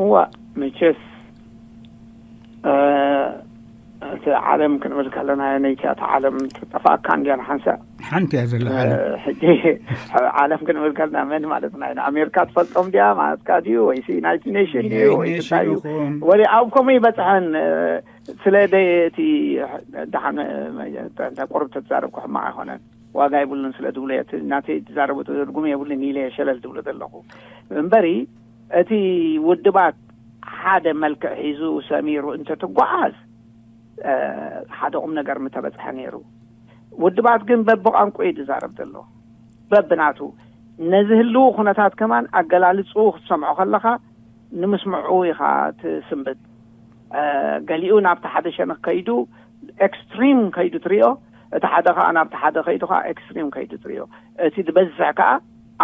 ዋ፣ መቸስ እቲ ዓለም ክንብል ከለና ነይቲ እታ ዓለም ትጠፋእካ እንድያ ንሓንሳእ። ሓንቲ እያ ዘላ። ሕጂ ዓለም ክንብል ከለና መን ማለትና ኢና? ኣሜሪካ ትፈልጦም ድያ ማለትካ ድዩ? ወይሲ ዩናይትድ ኔሽን ድዩ? ወይ እንታይ እዩ? ወደ ኣብ ከምኡ ይበፅሐን። ስለ እቲ ደሓን ቁርብ ተዛረብኩ ሕማቕ ኣይኮነን፣ ዋጋ የብሉን ስለ ዝብሉ ናተይ ዝዛረቡ ተዘርጉም የብሉን ኢለ ሸለል ዝብሉ ዘለኹ እምበሪ፣ እቲ ውድባት ሓደ መልክዕ ሒዙ ሰሚሩ እንተትጓዓዝ ሓደ ቁም ነገር ምተበፅሐ ነይሩ። ውድባት ግን በብቋንቋ እዩ ዝዛረብ ዘሎ፣ በብናቱ። ነዚ ህልው ኩነታት ከማን ኣገላልፅኡ ክትሰምዖ ከለኻ ንምስምዑ ኢኻ ትስንብት። ገሊኡ ናብቲ ሓደ ሸነኽ ከይዱ ኤክስትሪም ከይዱ ትሪኦ፣ እቲ ሓደ ከዓ ናብቲ ሓደ ከይዱ ከዓ ኤክስትሪም ከይዱ ትሪኦ። እቲ ዝበዝሕ ከዓ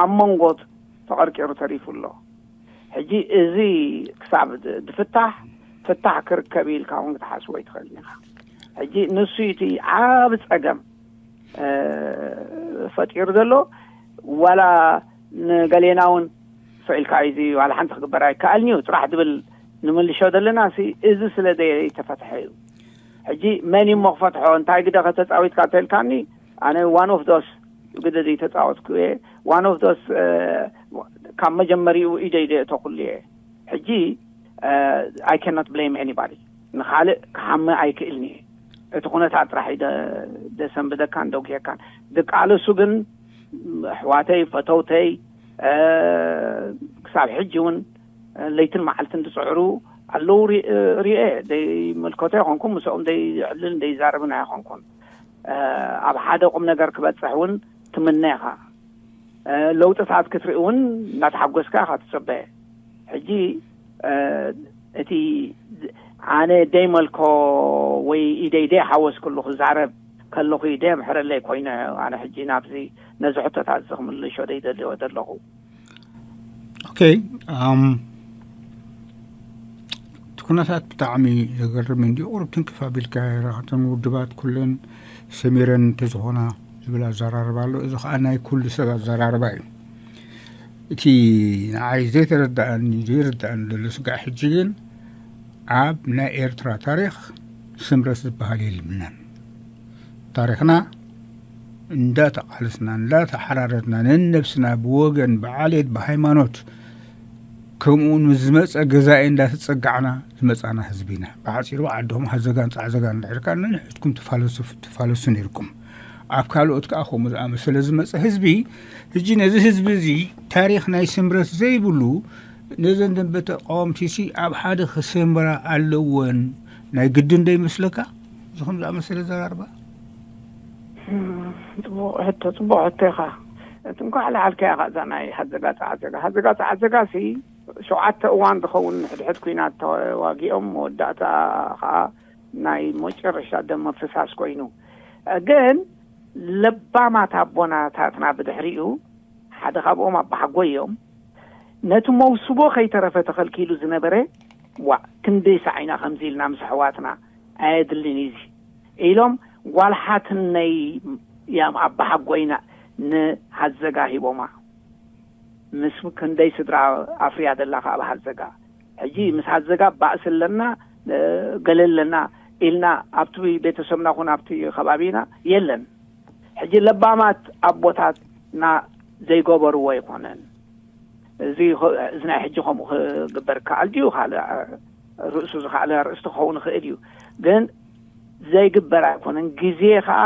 ኣብ መንጎት ተቐርቂሩ ተሪፉ ኣሎ። ሕጂ እዚ ክሳብ ዝፍታሕ፣ ፍታሕ ክርከብ ኢልካ እውን ክትሓስቦ ኣይትኽእልን ኢኻ። ሕጂ ንሱ እቲ ዓብ ፀገም ፈጢሩ ዘሎ። ዋላ ንገሌና እውን ሰኢልካ እዩ ዋላ ሓንቲ ክግበር ኣይከኣልን እዩ ጥራሕ ዝብል ንምልሾ ዘለና እዚ ስለ ዘይተፈትሐ እዩ። ሕጂ መን እሞ ክፈትሖ? እንታይ ግደ ከተፃዊትካ እንተልካኒ ኣነ ዋን ኦፍ ዶስ ግደ ዘይተፃወትኩ እየ። ዋን ኦፍ ዶስ ካብ መጀመሪኡ ኢደይ ዘእተኩሉ እየ። ሕጂ I cannot blame anybody። ንኻልእ ክሓምእ ኣይክእልን እየ። እቲ ኩነታት ጥራሕ እዩ ዘሰንብደካን ደጉየካን። ዝቃለሱ ግን ኣሕዋተይ፣ ፈተውተይ፣ ክሳብ ሕጂ እውን ለይትን መዓልትን ዝፅዕሩ ኣለዉ። ሪኤ ዘይምልከቶ ኣይኮንኩም፣ ምስኦም ዘይዕልልን ዘይዛረብን ኣይኮንኩን። ኣብ ሓደ ቁም ነገር ክበፅሕ እውን ትምነ ኢኻ። ለውጥታት ክትርኢ እውን እናተሓጎስካ ኢኻ ትፅበ። ሕጂ እቲ ኣነ ደይመልኮ ወይ ኢደይ ደይሓወስኩሉ ክዛረብ ከለኹ ደየምሕረለይ ኮይኑ፣ ኣነ ሕጂ ናብዚ ነዚ ሕቶታት እዚ ክምልሾ ደይደልዮ ዘለኹ። ኦኬ። እቲ ኩነታት ብጣዕሚ ዘገርም እንዲ ቁሩብ ትንክፍ ኣቢልካ ራእተን ውድባት ኩለን ሰሚረን እንተዝኾና ዝብል ኣዘራርባ ኣሎ። እዚ ከዓ ናይ ኩሉ ሰብ ኣዘራርባ እዩ። እቲ ንዓይ ዘይተረዳእኒ ዘይርዳእኒ ዘሎ ስጋዕ ሕጂ ግን ኣብ ናይ ኤርትራ ታሪኽ ስምረት ዝበሃል የልምናን። ታሪኽና እንዳተቓለስና እንዳተሓራረድና ነንነብስና ብወገን ብዓሌት ብሃይማኖት ከምኡ እውን ምስ ዝመፀ ገዛኢ እንዳተፀጋዕና ዝመፃና ህዝቢ ኢና። ብሓፂሩ ዓድኹም ሃዘጋን ፃዕዘጋን እንድሕር ነንሕድኩም ትፋለሱ ትፋለሱ ነይርኩም። ኣብ ካልኦት ከዓ ከምኡ ዝኣመሰለ ዝመፀ ህዝቢ ሕጂ ነዚ ህዝቢ እዚ ታሪኽ ናይ ስምረት ዘይብሉ ነዘን ደንበ ተቃወምቲ ሲ ኣብ ሓደ ክሰምራ ኣለወን ናይ ግድን ዶ ይመስለካ? እዚ ከም ዝኣመሰለ ዘራርባ ጽቡቕ ሕቶ፣ ጽቡቕ ሕቶ ኢኻ። እቲ እንኳዕ ልዓልካያ ኸ እዛ ናይ ሃዘጋ ጸዓዘጋ ሃዘጋ ጸዓዘጋ ሲ ሸውዓተ እዋን ዝኸውን ሕድሕድ ኩናት ተዋጊኦም መወዳእታ ኸዓ ናይ መጨረሻ ደም ምፍሳስ ኮይኑ። ግን ለባማት ኣቦናታትና ብድሕሪኡ ሓደ ካብኦም ኣባሓጎይ እዮም። ነቲ መውስቦ ከይተረፈ ተኸልኪሉ ዝነበረ፣ ዋእ ክንደይ ሳዕ ኢና ከምዚ ኢልና ምስ ኣሕዋትና ኣየድልን እዩ እዚ ኢሎም ጓል ሓትነይ ያም ኣባሓጎይና ንሃዘጋ ሂቦማ። ምስ ክንደይ ስድራ ኣፍርያ ዘላ ከዓ ኣብ ሃዘጋ። ሕጂ ምስ ሃዘጋ ባእሲ ኣለና ገለ ኣለና ኢልና ኣብቲ ቤተሰብና ኩን ኣብቲ ከባቢና የለን። ሕጂ ለባማት ኣቦታትና ዘይገበርዎ ኣይኮነን። እዚ እዚ ናይ ሕጂ ከምኡ ክግበር ከኣል ድዩ? ካልእ ርእሱ ዝኸኣለ ርእስቲ ክኸውን ይኽእል እዩ። ግን ዘይግበር ኣይኮነን። ግዜ ከዓ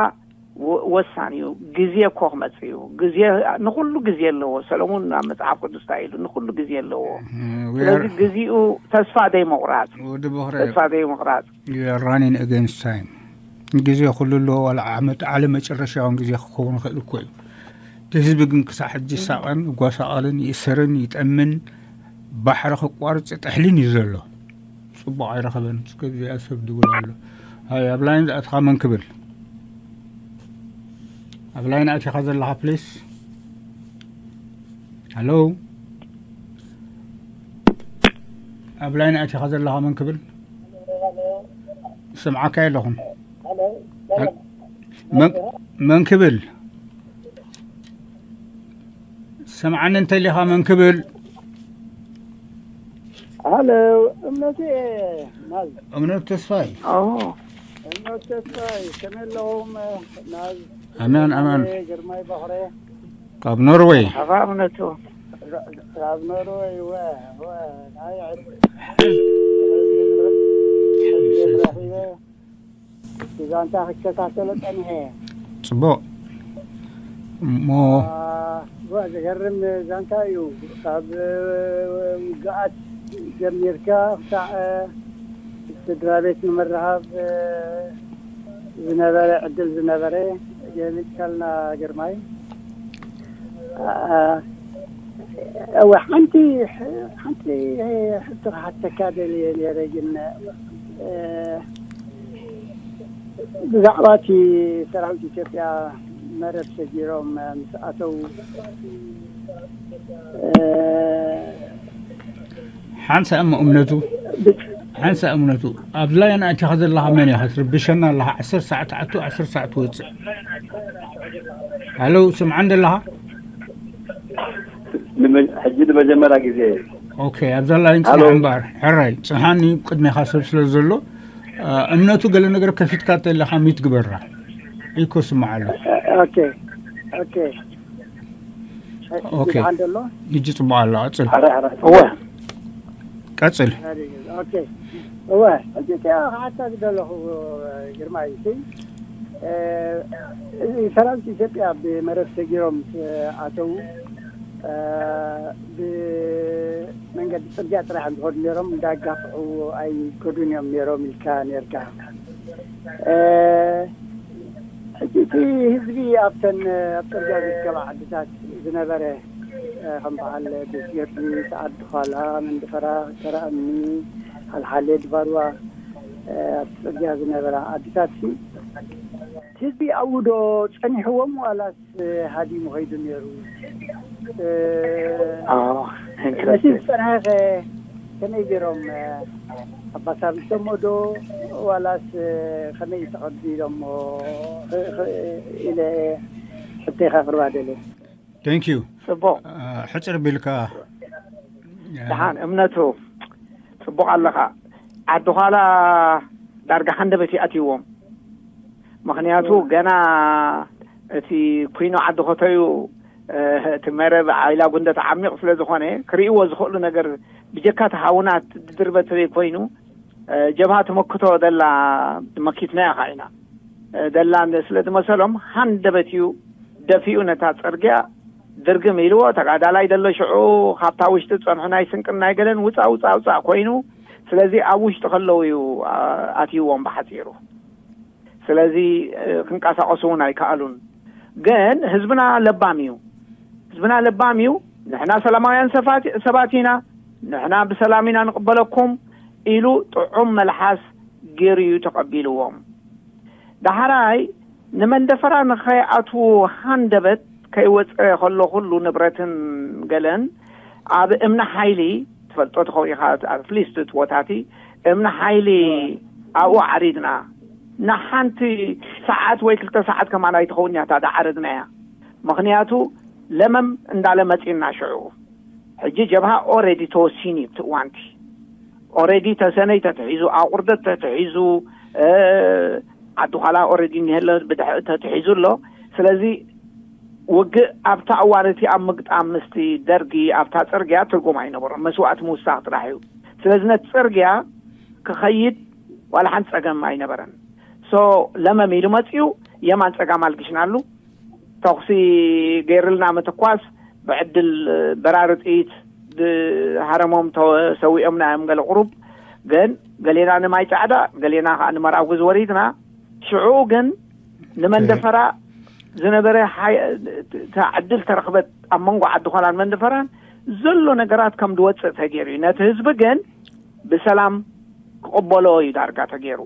ወሳን እዩ። ግዜ እኮ ክመፅእ እዩ። ግዜ ንኩሉ ግዜ ኣለዎ። ሰለሙን ኣብ መፅሓፍ ቅዱስ እንታይ ኢሉ? ንኩሉ ግዜ ኣለዎ። ስለዚ ግዜኡ ተስፋ ዘይምቑራፅ፣ ተስፋ ዘይምቑራፅ። ራኒን ኣገንስት ታይም። ግዜ ኩሉ ኣለዎ። ዋላ ዓመት ዓለም መጨረሻውን ግዜ ክኸውን ይኽእል እኮ እዩ። እቲ ህዝቢ ግን ክሳዕ ሕጂ ይሳቐን ይጓሳቐልን ይእሰርን ይጠምን ባሕሪ ክቋርፅ ይጥሕልን እዩ ዘሎ። ፅቡቕ ኣይረኸበን። እስከ እዚኣ ሰብ ድውል ኣሎ። ሃይ ኣብ ላይን ዝኣትኻ መን ክብል? ኣብ ላይን ኣቲኻ ዘለኻ ፕሊስ። ሃሎ ኣብ ላይን ኣቲኻ ዘለኻ መን ክብል? ስምዓካ የለኹም። መን ክብል? ሰምዓኒ እንተሊኻ መን ክብል? ሃሎ፣ እምነቱ እየ ናዝ። እምነቱ ተስፋይ። ኦ። እምነቱ ተስፋይ፣ ከመይ ኣለኹም? ናዝ ኣማን፣ ኣማን። ግርማይ ባኽረ። ካብ ኖርወይ። ሓፋ እምነቱ። ካብ ኖርወይ፣ ወ፣ ወ፣ ናይ ዕድ-፣ ረኺበ። ዛንታ ክከታተሎ ጸኒሐ። ጽቡቕ። እሞ ዋ፣ ዋ፣ ዘገርም ዛንታ እዩ። ካብ ውግኣት ጀሚርካ ክሳዕ ስድራ ቤት ንምርኻብ ዝነበረ ዕድል ዝነበረ ገሊጽካልና ግርማይ። አ-፣ እወ፣ ሓንቲ፣ ሓንቲ ሕቶ ክሓተካ ደልየ ነይረ፣ ግን፣ እ፣ ብዛዕባ እቲ ሰራዊት ኢትዮጵያ መረብ ሰጊሮም ምስ ኣተው፣ እ፣ ሓንሳእ እሞ እምነቱ፣ ብ-፣ ሓንሳእ እምነቱ፣ ኣብ ላይን ኣቲኻ ዘለኻ መን ኢኻ? ትርብሸና ኣለኻ። ዓሰርተ ሰዓት ትኣቱ፣ ዓሰርተ ሰዓት ትወጽእ። ሃሎ፣ ስምዓን ዘለኻ? ንመ-፣ ሕጂ ንመጀመርያ ግዜ። ኦኬ፣ ኣብዛ ላይን ሃሎ። ጽናሕ እምበኣር። ሕራይ፣ ጽንሓኒ፣ ቅድሜኻ ሰብ ስለ ዘሎ፣ እ፣ እምነቱ ገለ ነገር ከፊትካ እንተለኻ ሚት ግበራ። ኢኮ ስምዓ ኣሎ። ኦኬ፣ ኦኬ። ኦኬ። ስምዓን ዘሎ? ሕጂ ጽቡቕ ኣሎ፣ ቀጽል። ሕራይ፣ ሕራይ። እወ። ቀጽል። ኦኬ። እወ፣ ሕጂ እቲኣ ክሓታ ዝደለኹ ግርማይ፣ እቲ፣ እ፣ እዚ ሰራዊት ኢትዮጵያ ብመረብ ሰጊሮም ኣተው፣ እ፣ ብመንገዲ ጽርግያ ጥራሕ እዮም ዝኸዱ ነይሮም፣ እንዳጋፍዑ ኣይከዱን እዮም ነይሮም ኢልካ ነይርካ። እ፣ ሕጂ እቲ ህዝቢ ኣብተን ኣብ ጽርግያ ዝርከባ ዓድታት ዝነበረ፣ እ፣ ከም በዓል ቤት ጊዮርጊስ፣ ዓዲ ዃላ፣ መንደፈራ፣ ተራ እምኒ፣ ሓልሓሌ፣ ድባርዋ፣ እ፣ ኣብቲ ጽርግያ ዝነበራ ዓድታት ሲ፣ ህዝቢ ኣብኡ ዶ ጸኒሕዎም ዋላስ ሃዲሙ ኸይዱ ነይሩ? እ፣ ኣዎ፣ ነቲ interesting። ዝጸንሐ ኸ ከመይ ገይሮም፣ እ፣ ኣባሳቢሶሞ ዶ ዋላስ፣ እ፣ ከመይ ተቐቢሎሞ? እ፣ እ፣ ኢለ ሕቶይ ከቕርባ ደልየ። Thank you። ጽቡቕ። እ፣ ሕጽር ቢልካ፣ እ፣ ደሓን እምነቱ፣ ጽቡቕ ኣለኻ። ዓዲ ዃላ ዳርጋ ሃንደበት ይኣትይዎም። ምኽንያቱ ገና እቲ ኩይኖ ዓዲ ኾተዩ፣ እ፣ እቲ መረብ ዓይላ ጉንደት ዓሚቕ ስለ ዝኾነ፣ ክርእይዎ ዝኽእሉ ነገር ብጀካ እቲ ሃውናት ድድርበ ተዘይኮይኑ፣ እ፣ ጀብሃ ትመክቶ ዘላ መኪትናያ ኸዓ ኢና፣ እ፣ ዘላ ስለ ዝመሰሎም፣ ሃንደበት እዩ ደፊኡ ነታ ጽርግያ ድርግም ኢልዎ። ተጋዳላይ ዘሎ ሽዑ ካብታ ውሽጢ ዝጸንሑ ናይ ስንቅን ናይ ገለን ውጻእ፣ ውጻእ፣ ውጻእ ኮይኑ፣ ስለዚ ኣብ ውሽጢ ከለዉ እዩ፣ እ፣ ኣትይዎም ብሓጺሩ። ስለዚ፣ እ፣ ክንቀሳቐሱ እውን ኣይከኣሉን። ግን ህዝብና ለባም እዩ። ህዝብና ለባም እዩ። ንሕና ሰላማውያን ሰፋት-፣ ሰባት ኢና። ንሕና ብሰላም ኢና ንቕበለኩም ኢሉ ጥዑም መልሓስ ገይሩ እዩ ተቐቢልዎም። ዳሕራይ ንመንደፈራ ንኸይኣትዉ ሃንደበት ከይወፀ ከሎ ኩሉ ንብረትን ገለን ኣብ እምኒ ሓይሊ ትፈልጦ ትኸውን ኢኻ፣ ኣትሊስት እቲ ቦታቲ እምኒ ሓይሊ ኣብኡ ዓሪድና። ንሓንቲ ሰዓት ወይ ክልተ ሰዓት ከማን ኣይትኸውን እያ እታ ዝዓረድናያ። ምኽንያቱ ለመም እንዳለ መፂና ሽዑ። ሕጂ ጀብሃ ኦሬዲ ተወሲኑ እዩ። እቲ እዋንቲ ኦሬዲ ተሰነይ ተትሒዙ፣ ኣቑርደት ተትሒዙ፣ እ፣ ዓዲ ዃላ ኦሬዲ እኒሀለ ብድሕ-፣ ተትሒዙ ኣሎ። ስለዚ ውግእ ኣብታ እዋን እቲ ኣብ ምግጣም ምስቲ ደርጊ ኣብታ ጽርግያ ትርጉም ኣይነበሮም። መስዋእቲ ምውሳኽ ጥራሕ እዩ። ስለዚ ነቲ ጽርግያ ክኸይድ ዋላ ሓንቲ ጸገም ኣይነበረን። ሶ ለመም ኢሉ መጺኡ፣ የማን ጸጋም ኣልጊሽናሉ። ተኹሲ ገይርልና ምትኳስ ብዕድል በራሪ ጥይት ዝሃረሞም ተሰዊኦምና እዮም ገለ ቁሩብ። ግን ገሌና ንማይ ጻዕዳ፣ ገሌና ከኣ ንመርኣዊ ዝወሪድና። ሽዑ ግን ንመንደፈራ ዝነበረ ሓይ-፣ እታ ዕድል ተረኽበት ኣብ መንጎ ዓዲ ኾላን መንደፈራን ዘሎ ነገራት ከም ዝወጽእ ተገይሩ እዩ። ነቲ ህዝቢ ግን ብሰላም ክቕበሎ እዩ ዳርጋ ተገይሩ።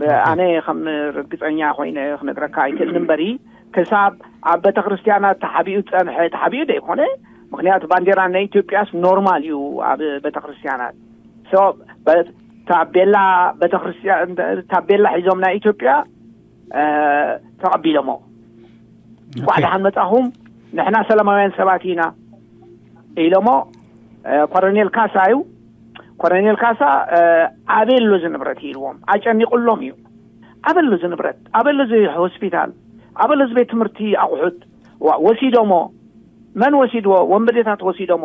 ብ-፣ ኣነ ከም ርግጸኛ ኮይነ ክነግረካ ኣይክእልን እምበሪ፣ ክሳብ ኣብ ቤተክርስትያናት ተሓቢኡ ጸንሐ፣ ተሓቢኡ ዘይኮነ፣ ምኽንያቱ ባንዴራ ናይ ኢትዮጵያስ ኖርማል እዩ ኣብ ቤተክርስትያናት። ሶ፣ በ-፣ ታቤላ ቤተክርስትያን፣ ታቤላ ሒዞም ናይ ኢትዮጵያ፣ እ፣ ተቐቢሎሞ። እንኳዕ ኦኬ። ደሓን መጻኹም፣ ንሕና ሰላማውያን ሰባት ኢና ኢሎሞ። እ፣ ኮሎኔል ካሳ እዩ። ኮሎኔል ካሳ፣ ኣበይ ኣሎ እዚ ንብረት ኢልዎም፣ ኣጨኒቕሎም እዩ። ኣበይ ኣሎ እዚ ንብረት፣ ኣበይ ኣሎ እዚ ሆስፒታል፣ ኣበይ ኣሎ እዚ ቤት ትምህርቲ ኣቑሑት? ወሲዶሞ፣ መን ወሲድዎ? ወንበዴታት ወሲዶሞ።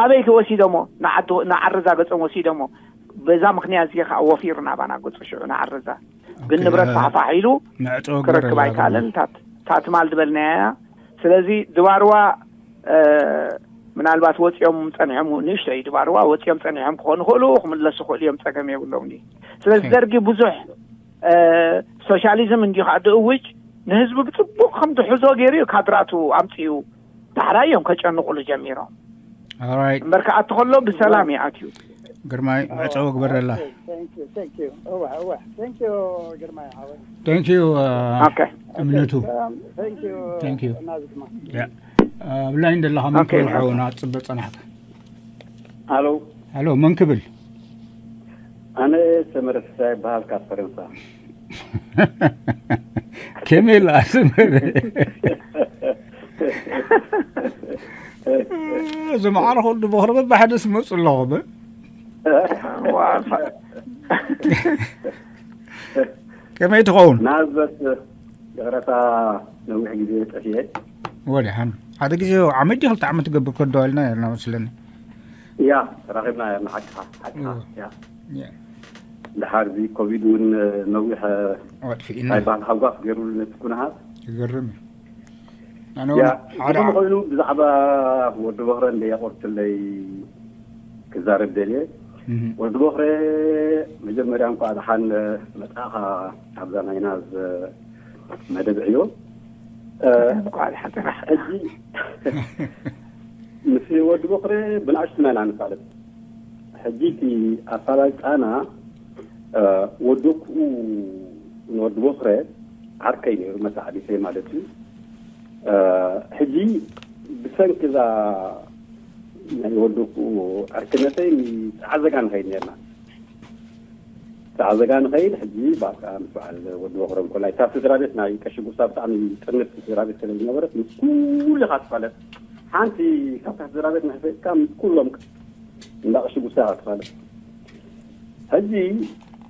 ኣበይ ወሲዶሞ? ንዓዲ ንዓረዛ ገጾም ወሲዶሞ። በዛ ምኽንያት እዚ ከዓ ወፊሩ ናባና ገጹ ሽዑ ንዓረዛ። ግን ንብረት ፋሕፋሕ ኢሉ ክረክብ ኣይከኣለን። እታ ትማል ዝበልናያ እያ። ስለዚ ድባርዋ ምናልባት ወፂኦም ፀኒሖም፣ ንእሽቶ እዩ ድባርዋ፣ ወፂኦም ፀኒሖም ክኾኑ ይኽእሉ፣ ክምለሱ ይኽእሉ እዮም፣ ፀገም የብሎም። ስለዚ ደርጊ ብዙሕ ሶሻሊዝም እንዲዩ ከዓ ድእውጅ፣ ንህዝቢ ብፅቡቅ ከም ዝሕዞ ገይሩ እዩ ካድራቱ ኣምፅኡ። ዳሕራይ እዮም ከጨንቑሉ ጀሚሮም። እምበር ክኣቱ ከሎ ብሰላም እዩ ኣትዩ። ግርማይ መዕፀዊ ግበረላ። ግርማይ እምነቱ። ኣብ ላይን ዘለኻ መን ክብል ሓውና፣ ፅበ ፀናሕካ። ኣሎ። ኣሎ፣ መን ክብል? ኣነ ሰመረ ፍስሃ ይበሃል፣ ካብ ፈረንሳ። ከመይ ኢላ ሰመረ? እዚ መዓረ ክወዲ ቦኽሪ በብሓደ ስመፁ ኣለኹ። ከመይ ትኸውን? ናዝበት ይቕረታ፣ ነዊሕ ግዜ ጠፊኤ። ወዲሓን ሓደ ግዜ ዓመት ድዩ ክልተ ዓመት ትገብር ከደዋልና ነርና መስለኒ። ያ ተራኺብና ነርና። ሓቅኻ፣ ሓቅኻ። ያ ድሓር እዚ ኮቪድ እውን ነዊሕ ኣጥፊእና። ናይ ባህል ሓጓፍ ገይሩሉ ነቲ ኩነታት። ይገርም እዩ። ኣነ እውን ሓደ ዝኾነ ኮይኑ ብዛዕባ ወዲ ቦኽረ እንደ የቆርትለይ ክዛረብ ደልየ። ወዲ ቦኽረ፣ መጀመርያ እንኳዕ ደሓን መጻእኻ ኣብዛ ናይና መደብ ዕዮ። እንኳዕ ደሓን ሕጂ ምስ ወዲ ቦኽረ ብንኣሽቱና ኢና ንፋለጥ። ሕጂ እቲ ኣፋላልጣና፣ ወዲ ኩኡ ንወዲ ቦኽረ ዓርከይ ነይሩ፣ መሳዕዲሰይ ማለት እዩ። ሕጂ ብሰንኪ እዛ ናይ ወዲ ኩኡ ዕርክነተይ ንጸዓዘጋ ንኸይድ ነርና። ጸዓዘጋ ንኸይድ፣ ሕጂ በቃ ምስ በዓል ወዲ ቦኽረ እንኮላይ፣ እታ ስድራ ቤት ናይ ቀሺ ጉሳ ብጣዕሚ ጥርንፍቲ ስድራ ቤት ስለ ዝነበረት፣ ምስ ኩሉ ኢኻ ትፋለጥ። ሓንቲ ካብታ ስድራ ቤት ንሕፈጥካ ምስ ኩሎም እንዳ ቀሺ ጉሳ ኢኻ ትፋለጥ። ሕጂ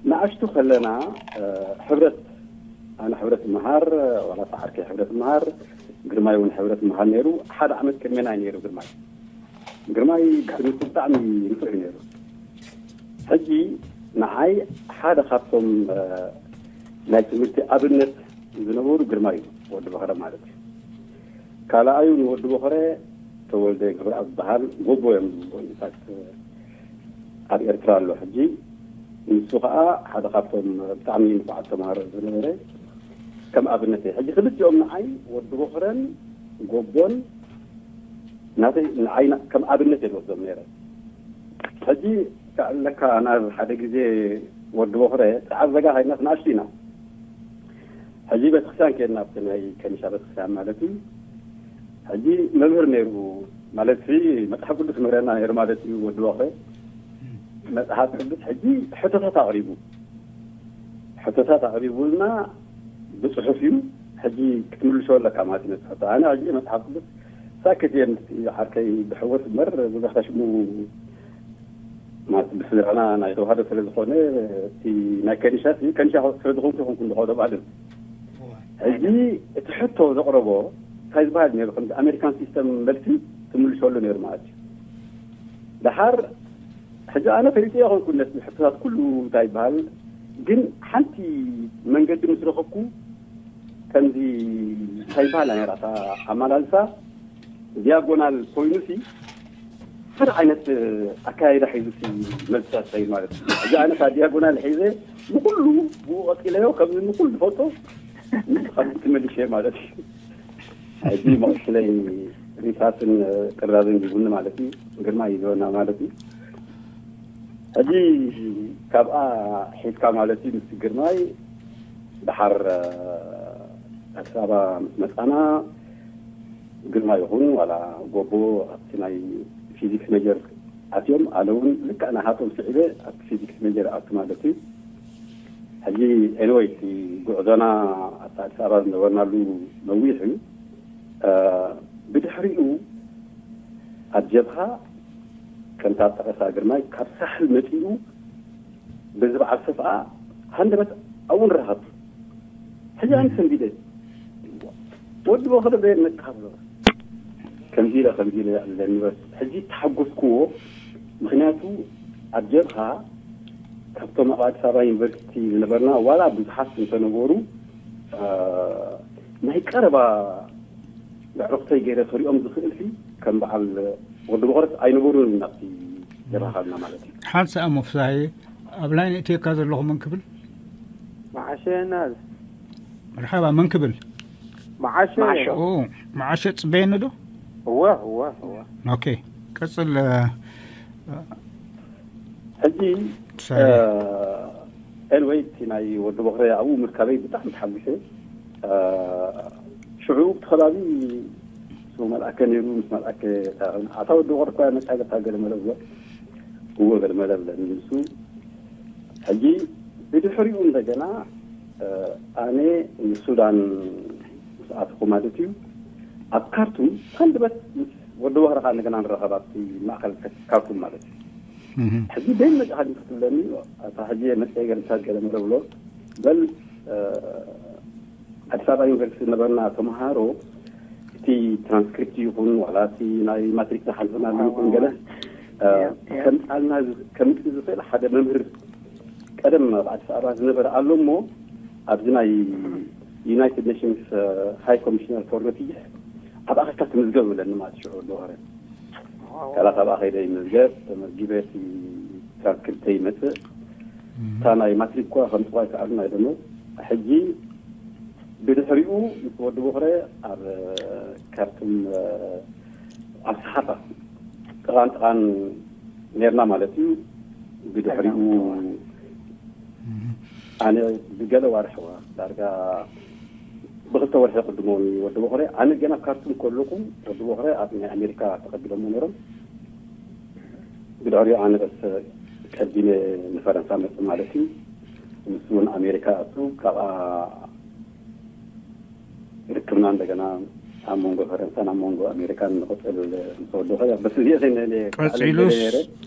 ንኣሽቱ ከለና፣ ሕብረት፣ ኣነ ሕብረት መሃር፣ ዋላ ሰዓርከይ ሕብረት መሃር፣ ግርማይ እውን ሕብረት መሃር ነይሩ። ሓደ ዓመት ቅድሜና እዩ ነይሩ ግርማይ። ግርማይ ብትምህርቲ ብጣዕሚ ንፉዕ እዩ ነይሩ። ሕጂ ንዓይ ሓደ ካብቶም ናይ ትምህርቲ ኣብነት ዝነበሩ ግርማይ እዩ፣ ወዲ ቦኽረ ማለት እዩ። ካልኣዩ ንወዲ ቦኽረ ተወልደ ገብረኣብ ዝበሃል ጎቦ እዮም ዝብልዎ፣ ኢንፋክት ኣብ ኤርትራ ኣሎ ሕጂ። ንሱ ከዓ ሓደ ካብቶም ብጣዕሚ ንፉዓት ተምሃሮ ዝነበረ ከም ኣብነት እዩ። ሕጂ ክልቲኦም ንዓይ ወዲ ቦኽረን ጎቦን ናተይ ንዓይ ከም ኣብነት እየ ዝወስዶም ነይረ። ሕጂ ከዕለካ ናብ ሓደ ግዜ ወዲ ቦኽረ ጸዓዘጋ ከይድና ንኣሽቱ ኢና። ሕጂ ቤተክርስትያን ከይድና ኣብቲ ናይ ከኒሻ ቤተክርስትያን ማለት እዩ። ሕጂ መምህር ነይሩ ማለት ሲ መጽሓፍ ቅዱስ መምህረና ነይሩ ማለት እዩ ወዲ ቦኽረ። መጽሓፍ ቅዱስ ሕጂ ሕቶታት ኣቕሪቡ ሕቶታት ኣቕሪቡልና ብጽሑፍ እዩ። ሕጂ ክትምልሶ ኣለካ ማለት እዩ ነቲ ሕቶ። ኣነ ሕጂ መጽሓፍ ቅዱስ ሳክት እየ ምስቲ ዓርከይ ብሕወስ እምበር ብዙሕ ከሽሙ ማለት ብስድራና ናይ ተዋህዶ ስለ ዝኾነ እቲ ናይ ከኒሻ እቲ ከኒሻ ስለ ዝኾንኩ ይኹንኩ እንደኸዶ ባልን ሕጂ እቲ ሕቶ ዘቕረቦ እንታይ ዝበሃል ነይሩ ከምዚ ኣሜሪካን ሲስተም መልሲ ትምልሰሉ ነይሩ ማለት እዩ። ደሓር ሕጂ ኣነ ፈሊጠ ይኾንኩ ነቲ ሕቶታት ኩሉ እንታይ ይበሃል ግን ሓንቲ መንገዲ ምስ ረኸብኩ ከምዚ እንታይ ይበሃል ነይራ እታ ኣመላልሳ ዲያጎናል ኮይኑሲ ሓደ ዓይነት ኣካያይዳ ሒዙ ሲ መልስታት ኸይድ ማለት እዩ። እዚ ኣነ ካብ ዲያጎናል ሒዘ ንኩሉ ብኡ ቀፂለዮ ከምዚ ንኩሉ ዝፈልጦ ከምዚ ትመልሸ ማለት እዩ። ሕጂ መቕስለይ ሪሳስን ቅራዝን ሂቡኒ ማለት እዩ። ግርማ እዩ ዝሆና ማለት እዩ። ሕጂ ካብኣ ሒዝካ ማለት እዩ ምስ ግርማይ ድሓር ኣዲስ ኣበባ ምስ መፃና ግርማ ይኹን ዋላ ጎቦ ኣብቲ ናይ ፊዚክስ ሜጀር ኣትዮም ኣነ እውን ልክዕ ናሃቶም ስዒበ ኣብቲ ፊዚክስ ሜጀር ኣቱ ማለት እዩ። ሕጂ ኤንወይ እቲ ጉዕዞና ኣብቲ ኣዲስ ኣበባ ዝነበርናሉ ነዊሕ እዩ። ብድሕሪኡ ኣብ ጀብሃ ከምታ ጠቐሳ ግርማይ ካብ ሳሕል መጺኡ በዚ በዓል ሰፍኣ ሃንደበት ኣብኡ ንራኸብ። ሕጂ ኣነ ሰንቢደ ወዲ በኽሪ በየን መጽሓፍ ሎ ከምዚ ኢለ ከምዚ ኢለ ኣለኒ በስ። ሕጂ ተሓጎስክዎ። ምኽንያቱ ኣብ ጀብሃ ካብቶም ኣብ ኣዲስ ኣበባ ዩኒቨርሲቲ ዝነበርና ዋላ ብዙሓት እንተነበሩ፣ እ፣ ናይ ቀረባ ኣዕሩኽተይ ገይረ ክሪኦም ዝኽእል ሲ ከም በዓል ወዲ በኽርስ ኣይነበሩን ናብቲ ጀብሃ ካልና ማለት እዩ። ሓንሳእ እሞ ፍሳሃየ፣ ኣብ ላይን እትየካ ዘለኹ መን ክብል? መዓሸና መርሓባ፣ መን ክብል? መዓሸ ኦ፣ መዓሸ ጽበየኒ ዶ? እወ እወ እወ ኦኬ፣ ቀጽል። ሕጂ ሳሪ። ኤንወይ እቲ ናይ ወዲ በኽረ ኣብኡ ምርካበይ ብጣዕሚ ተሓጒሰ። ሽዑ እቲ ከባቢ ስሙ መልኣከ ነይሩ። ምስ መልኣከ ኣታ ወዲ በኽረ እኳ መጻገታ ገለ መለ ብሎ እዎ ገለ መለ ብለኒ ንሱ። ሕጂ ብድሕሪኡ እንደገና ኣነ ንሱዳን ምስ ኣተኹ ማለት እዩ፣ ኣብ ካርቱም ሰንድበት ምስ ወዲ በኽረ ከዓ እንደገና ንራኸብ ኣብቲ ማእከል ካርቱም ማለት እዩ። ሕጂ በይን መጽእ ሓሊፉ ትብለኒ፣ ኣታ ሕጂ መጽእ ገርምታት ገለ መለ ብሎ። በል ኣዲስ ኣበባ ዩኒቨርሲቲ ዝነበርና ተምሃሮ እቲ ትራንስክሪፕት ይኹን ዋላ እቲ ናይ ማትሪክ ዝሓለፍናሉ ይኹን ገለ ከምፃልና ከምፅእ ዝኽእል ሓደ መምህር ቀደም ኣብ ኣዲስ ኣበባ ዝነበረ ኣሎ እሞ ኣብዚ ናይ ዩናይትድ ኔሽንስ ሃይ ኮሚሽነር ፎር ሬፊጂስ ኣብ ኣኸካ ትምዝገብ ብለኒ ማለት ሽዑ ዶኸረ ካላ ካብ ኣኸይደ ይምዝገብ ተመዝጊበ ትራንስክሪፕት ይመፅእ እታ ናይ ማትሪክ ኳ ከምፅዋ ይከኣሉ ናይ ደሞ ሕጂ ብድሕሪኡ ምስ ወዲ ቦኽረ ኣብ ካርቱም ኣብ ሰሓፋ ጥቓን ጥቓን ነርና ማለት እዩ። ብድሕሪኡ ኣነ ብገለ ዋርሕዋ ዳርጋ ብክልተ ወርሒ ቅድሞ ወዲ ቦኽረ ኣነ ገና ካርቱም ከለኹ ወዲ ቦኽረ ኣብ ናይ ኣሜሪካ ተቐቢሎሞ ነይሮም። ብድሕሪኡ ኣነ በስ ቀዲመ ንፈረንሳ መፅእ ማለት እዩ። ንሱ እውን ኣሜሪካ ኣቱ ካብኣ ርክብና እንደገና ኣብ መንጎ ፈረንሳን ኣብ መንጎ ኣሜሪካን ንቕፅል ምስ ወደኸ በስ እዚኦ ቀፂሉስ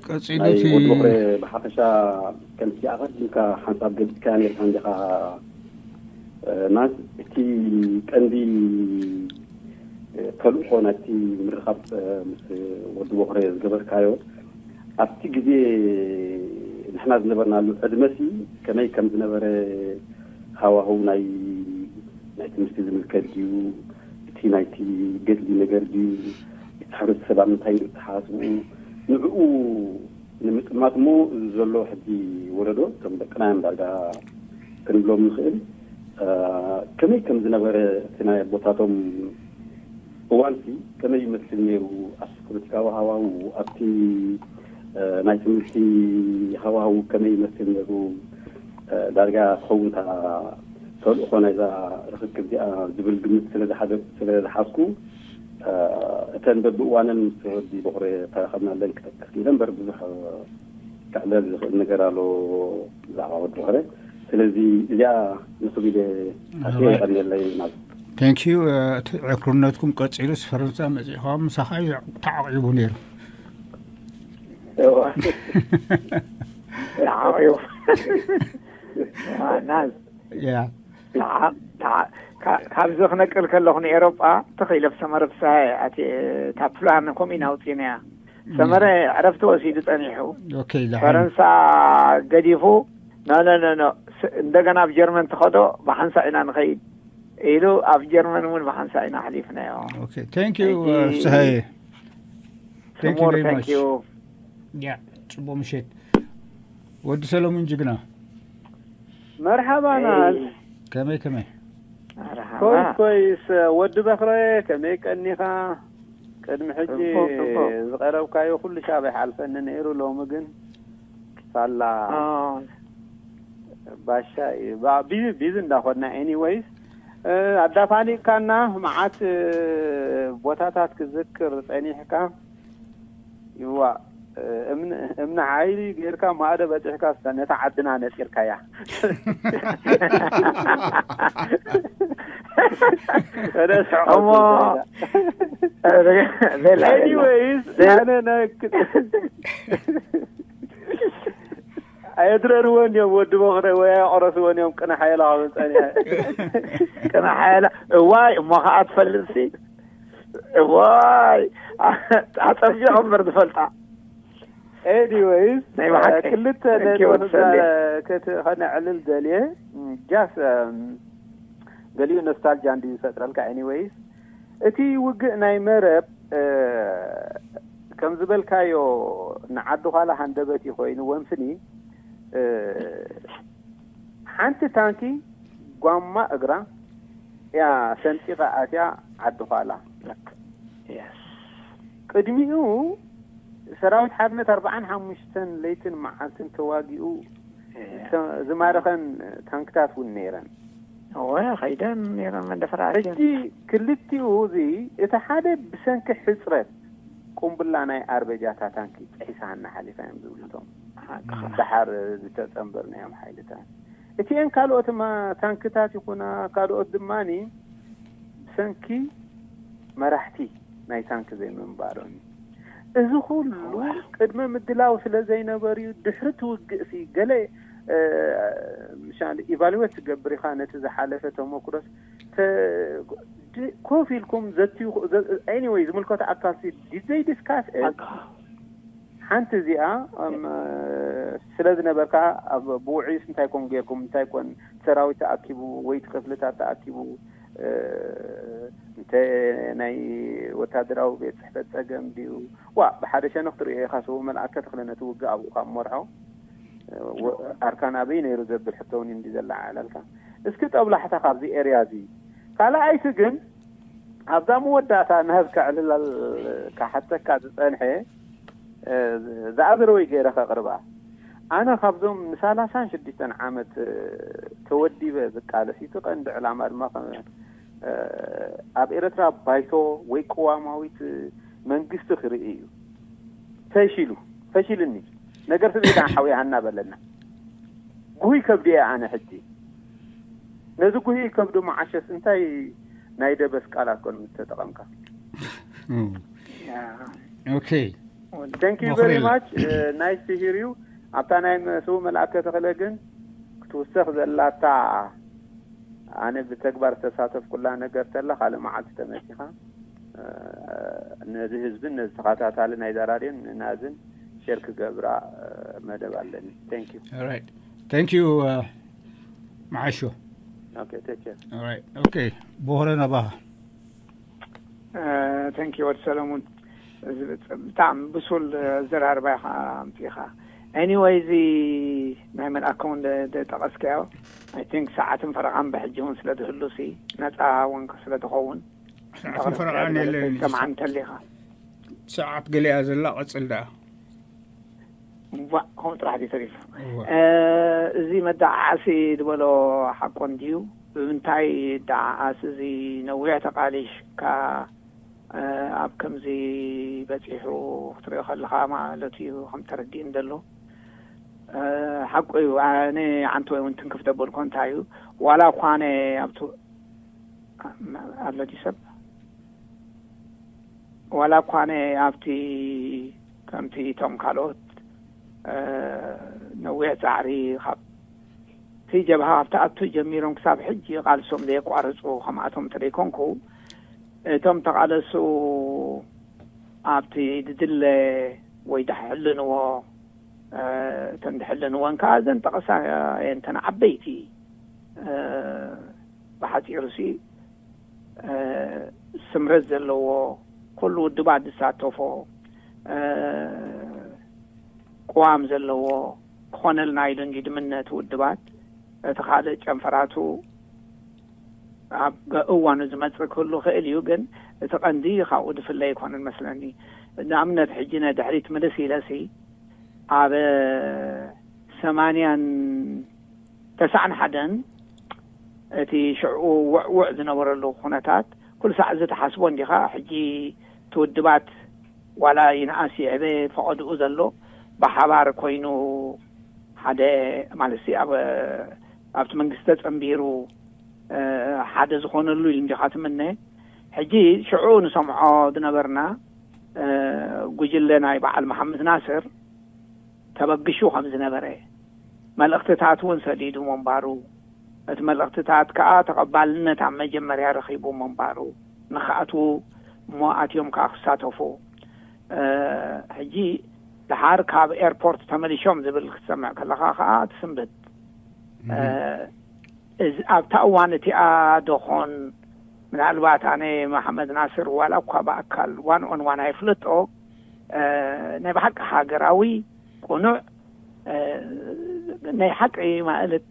ቀፂሉ ናይ እቲ ወዲ ቦኽረ ብሓፈሻ ከምቲ ኣቐዲምካ ሓንሳብ ገሊፅካ ነርካ እንዲኻ ናስ እቲ ቀንዲ ተልእኾ ናይቲ ምርኻብ ምስ ወዲ ቦኽረ ዝገበርካዮ ኣብቲ ግዜ ንሕና ዝነበርናሉ ዕድመሲ ከመይ ከም ዝነበረ ሃዋህው ናይ ናይ ትምህርቲ ዝምልከት ድዩ እቲ ናይቲ ገድሊ ነገር ድዩ እቲ ሕብረተሰብ ኣብ ምንታይ እዩ ተሓስቡ ንዕኡ ንምጥማት እሞ እዚ ዘሎ ሕጂ ወለዶ እቶም ደቅና እዮም ዳርጋ ክንብሎም ንኽእል ከመይ ከም ዝነበረ እቲ ናይ ኣቦታቶም እዋንሲ ከመይ ይመስል ነይሩ ኣብቲ ፖለቲካዊ ሃዋሁ ኣብቲ ናይ ትምህርቲ ሃዋሁ ከመይ ይመስል ነይሩ ዳርጋ ትኸውን እታ ተልእኾ ናይዛ ርክክብ እዚኣ ዝብል ግምት ስለ ዝሓዘ ስለ ዝሓዝኩ እተን በብእዋነን ምስ ወዲ ቦኽረ ተራኸብናለን ክጠቅስ ኢለ እምበር ብዙሕ ክዕለል ዝኽእል ነገር ኣሎ ብዛዕባ ወዲ ቦኽረ። ስለዚ እዚኣ ንኽብ ኢለ ኣስበ ይቐንየለይ ናብ Thank you። እቲ ዕክርነትኩም ቀፂሉ ፈረንሳ መፂእኻ ምሳኻ እዩ ተዓቂቡ ነይሩ። ተዓቂቡ ናዝ ያ ካብዚ ክነቅል ከለኹ ንኤሮጳ ተኸኢለ ብሰመረ ፍስሃ ኣቲ እታ ፕላን ከምኡ ኢና ኣውፂእናያ። ሰመረ ዕረፍቲ ወሲዱ ጸኒሑ ኦኬ ላሓ ፈረንሳ ገዲፉ ኖ ኖ ኖ ኖ ስ- እንደገና ኣብ ጀርመን ትኸዶ ብሓንሳእ ኢና ንኸይድ ኢሉ ኣብ ጀርመን እውን ብሓንሳእ ኢና ኣሕሊፍናዮ። ኦኬ thank you Thank you. ፍስሃየ Thank you ስሙር very thank much. you ያ ጽቡቅ ምሸት ወዲ ሰለሙን ጅግና። መርሓባ ናዝ ከመይ ከመይ ኮይስ ኮይስ ወዲ በኽረ ከመይ ቀኒኻ? ቅድሚ ሕጂ ጽቡቕ፣ ጽቡቕ። ዝቐረብካዮ ኩሉ ሻብ ኣይሓልፈኒ ነይሩ። ሎሚ ግን ሳላ ኣዎ። ባሻ እዩ። ባ- ቢዚ ቢዚ እንዳኾና ኤኒወይስ ኣዳፋኒቅካና መዓት ቦታታት ክዝክር ጸኒሕካ ይዋ እምኒ ሓይሊ ጌርካ ማእደ በፂሕካ ነታ ዓድና ነፂርካያ። ወደ ስሕቆ እሞ ሌላ ኤኒዌይስ ሌላ- ኣነ ናይ ኣየድረርዎን እዮም። ወዲ በኽረ ወይ ኣየቆረስዎን እዮም። ቅነ ሓየላ ከምፀን ቅነ ሓየላ እዋይ እሞ ከዓ ትፈልጥሲ እዋይ ኣፀቢቑ እምበር ዝፈልጣ ኤኒዌይስ ናይ ብሓቂ። ክልተ Thank you፣ ነጥቢ ወዲ ሰሌ። ከነዕልል ደልየ ጃስ ገሊኡ ኖስታልጃ እንዲ ዝፈጥረልካ። ኤኒዌይስ እቲ ውግእ ናይ መረብ እ፣ ከም ዝበልካዮ ንዓዲ ኳላ ሃንደበት ኮይኑ ወንስኒ እ፣ ሓንቲ ታንኪ ጓማ እግራ እያ ሰንጢቃ ኣትያ ዓዲ ኳላ። ቅድሚኡ ሰራዊት ሓርነት ኣርባዓን ሓሙሽተን ለይትን መዓልትን ተዋጊኡ ተ- ዝማረኸን ታንክታት እውን ነይረን። እወ ከይደን ነይረን መንደፈራችን ሕጂ ክልቲኡ እዚ እቲ ሓደ ብሰንኪ ሕፅረት ቁምብላ ናይ ኣርበጃታ ታንኪ ጥሒሳና ሓሊፋ እዮም ዝብሉ እቶም ደሓር ዝተፀንበርናዮም ሓይልታት። እቲአን ካልኦት ማ- ታንክታት ይኹና ካልኦት ድማኒ ብሰንኪ መራሕቲ ናይ ታንኪ ዘይምንባሮም እዩ። እዚ ኩሉ ቅድመ ምድላው ስለ ዘይነበር እዩ። ድሕሪ ትውግእ ሲ ገለ እ፣ ምሻል ኢቫሉዌት ትገብር ኢኻ ነቲ ዝሓለፈ ተመክሮስ ተ- ድ- ኮፍ ኢልኩም ዘትዩ ኤኒወይ ዝምልከቶ ኣካል ሲ ዲዘይ ዲስካስ ሓንቲ እዚኣ እም፣ ስለ ዝነበርካ ኣብ ብውዕዩስ እንታይ ኮን ጌርኩም እንታይ ኮን ሰራዊት ተኣኪቡ ወይ እቲ ክፍልታት ተኣኪቡ እ፣ እንተ ናይ ወታደራዊ ቤት ፅሕፈት ፀገም ድዩ ዋ ብሓደ ሸነኽ ትሪኦ ኢኻ ስቡ መልኣከ ተኽለ ነቲ ውግእ ኣብኡ ካብ መርሖ እ፣ ወ- ኣርካን ኣበይ ነይሩ ዘብል ሕቶ እውን እንዲ ዘለዓዕለልካ እስኪ ጠብላሕታ ካብዚ ኤርያ እዚ ካልኣይቲ ግን ኣብዛ መወዳእታ ንህብ ከዕልለል ካሓተካ ዝፀንሐ ዝኣዘረወይ ገይረ ከቕርባ ኣነ ካብዞም ንሳላሳን ሽዱሽተን ዓመት ተወዲበ ዝቃለስ እቲ ቀንዲ ዕላማ ድማ ኣብ ኤረትራ ባይቶ ወይ ቅዋማዊት መንግስቲ ክርኢ እዩ። ፈሺሉ ፈሺልኒ ነገር ስብዒት ሓውያ እናበለና ጉይ ከብዲ እየ ኣነ ሕጂ ነዚ ጉሂ ከብዱ መዓሸስ እንታይ ናይ ደበስ ቃላት ኮን ምተጠቐምካ ኦኬ thank you very much nice to hear you ኣብታ ናይ መስቡ መልኣከ ተኽለ ግን ክትውሰኽ ዘላታ ኣነ ብተግባር ዝተሳተፍኩላ ነገር ተላ ካልእ መዓልቲ ተመሲኻ ነዚ ህዝብን ነዚ ተኸታታሊ ናይ ዛራድዮን ንናዝን ሸር ክገብራ መደብ ኣለኒ thank you thank you መዓሾ okay take care okay ቦህረ ናባኻ thank you ወዲ ሰለሙን እዚ ብጣዕሚ ብሱል ኣዘራርባ ኢኻ ኣምፂኻ anyway እዚ ናይ መልኣከ እውን ጠቀስካዮ I think ሰዓትን ፈረቓን ብሕጂ እውን ስለ ዝህሉ ሲ ነፃ እውን ስለ ዝኸውን ሰዓትን ፈረቓን የለን ሰማዓ እንተሊኻ ሰዓት ገሊኣ ዘላ ቀፅል ደኣ እዋ ከምኡ ጥራሕ ድዩ ተሪፉ እዚ መዳዓዓሲ ዝበሎ ሓቆ እንድዩ ብምንታይ ይዳዓዓስ እዚ ነዊሕ ተቃሊሽካ ኣብ ከምዚ በፂሑ ክትሪኦ ከለካ ማለት እዩ ከም ተረዲእን ዘሎ ሓቁ እዩ ኣነ ዓንተ ወይ እውን ትንክፍ ደበልኮ እንታይ እዩ ዋላ እኳ ኣነ ኣብቲ ኣሎ ድዩ ሰብ ዋላ እኳ ኣነ ኣብቲ ከምቲ እቶም ካልኦት ነዊሕ ፃዕሪ ካብ እቲ ጀብሃ ኣብቲ ኣቱ ጀሚሮም ክሳብ ሕጂ ቃልሶም ዘየቋርፁ ከምኣቶም እንተደይኮንኩ እቶም ተቃለሱ ኣብቲ ዝድለ ወይ ድሕልንዎ እተን ድሕልንወን ከዓ እዘን ጠቀሳ እየን እተን ዓበይቲ ብሓፂሩ ሲ ስምረት ዘለዎ ኩሉ ውድባት ዝሳተፎ ቅዋም ዘለዎ ክኾነልና ኢሉ እንዲ ድምነት ውድባት እቲ ካልእ ጨንፈራቱ ኣብ እዋኑ ዝመፅእ ክህሉ ክእል እዩ ግን እቲ ቀንዲ ካብኡ ዝፍለ ይኮነን መስለኒ ንኣብነት ሕጂ ነድሕሪት ምልስ ኢለሲ ኣብ ሰማንያን ተስዓን ሓደን እቲ ሽዑ ውዕውዕ ዝነበረሉ ኩነታት ኩሉ ሳዕ እዚ ተሓስቦ እንዲኻ ሕጂ ትውድባት ዋላ ይንኣስ ይዕበ ፈቐድኡ ዘሎ ብሓባር ኮይኑ ሓደ ማለት ኣብ ኣብቲ መንግስቲ ተፀንቢሩ ሓደ ዝኾነሉ ኢሉ እንዲኻ ትምነ። ሕጂ ሽዑ ንሰምዖ ዝነበርና ጉጅለ ናይ በዓል መሓመድ ናስር ተበግሹ ከም ዝነበረ፣ መልእኽትታት እውን ሰዲዱ ምንባሩ፣ እቲ መልእኽትታት ከኣ ተቐባልነት ኣብ መጀመርያ ረኺቡ ምንባሩ፣ ንኽኣትዉ እሞ ኣትዮም ከኣ ክሳተፉ። ሕጂ ደሓር ካብ ኤርፖርት ተመሊሾም ዝብል ክትሰምዕ ከለኻ ከኣ ትስንብት። እዚ ኣብታ እዋን እቲኣ ደኾን ምናልባት ኣነ መሓመድ ናስር ዋላ እኳ ብኣካል ዋን ኦን ዋን ኣይፍለጦ፣ ናይ ብሓቂ ሃገራዊ ቅኑዕ ናይ ሓቂ ማለት፣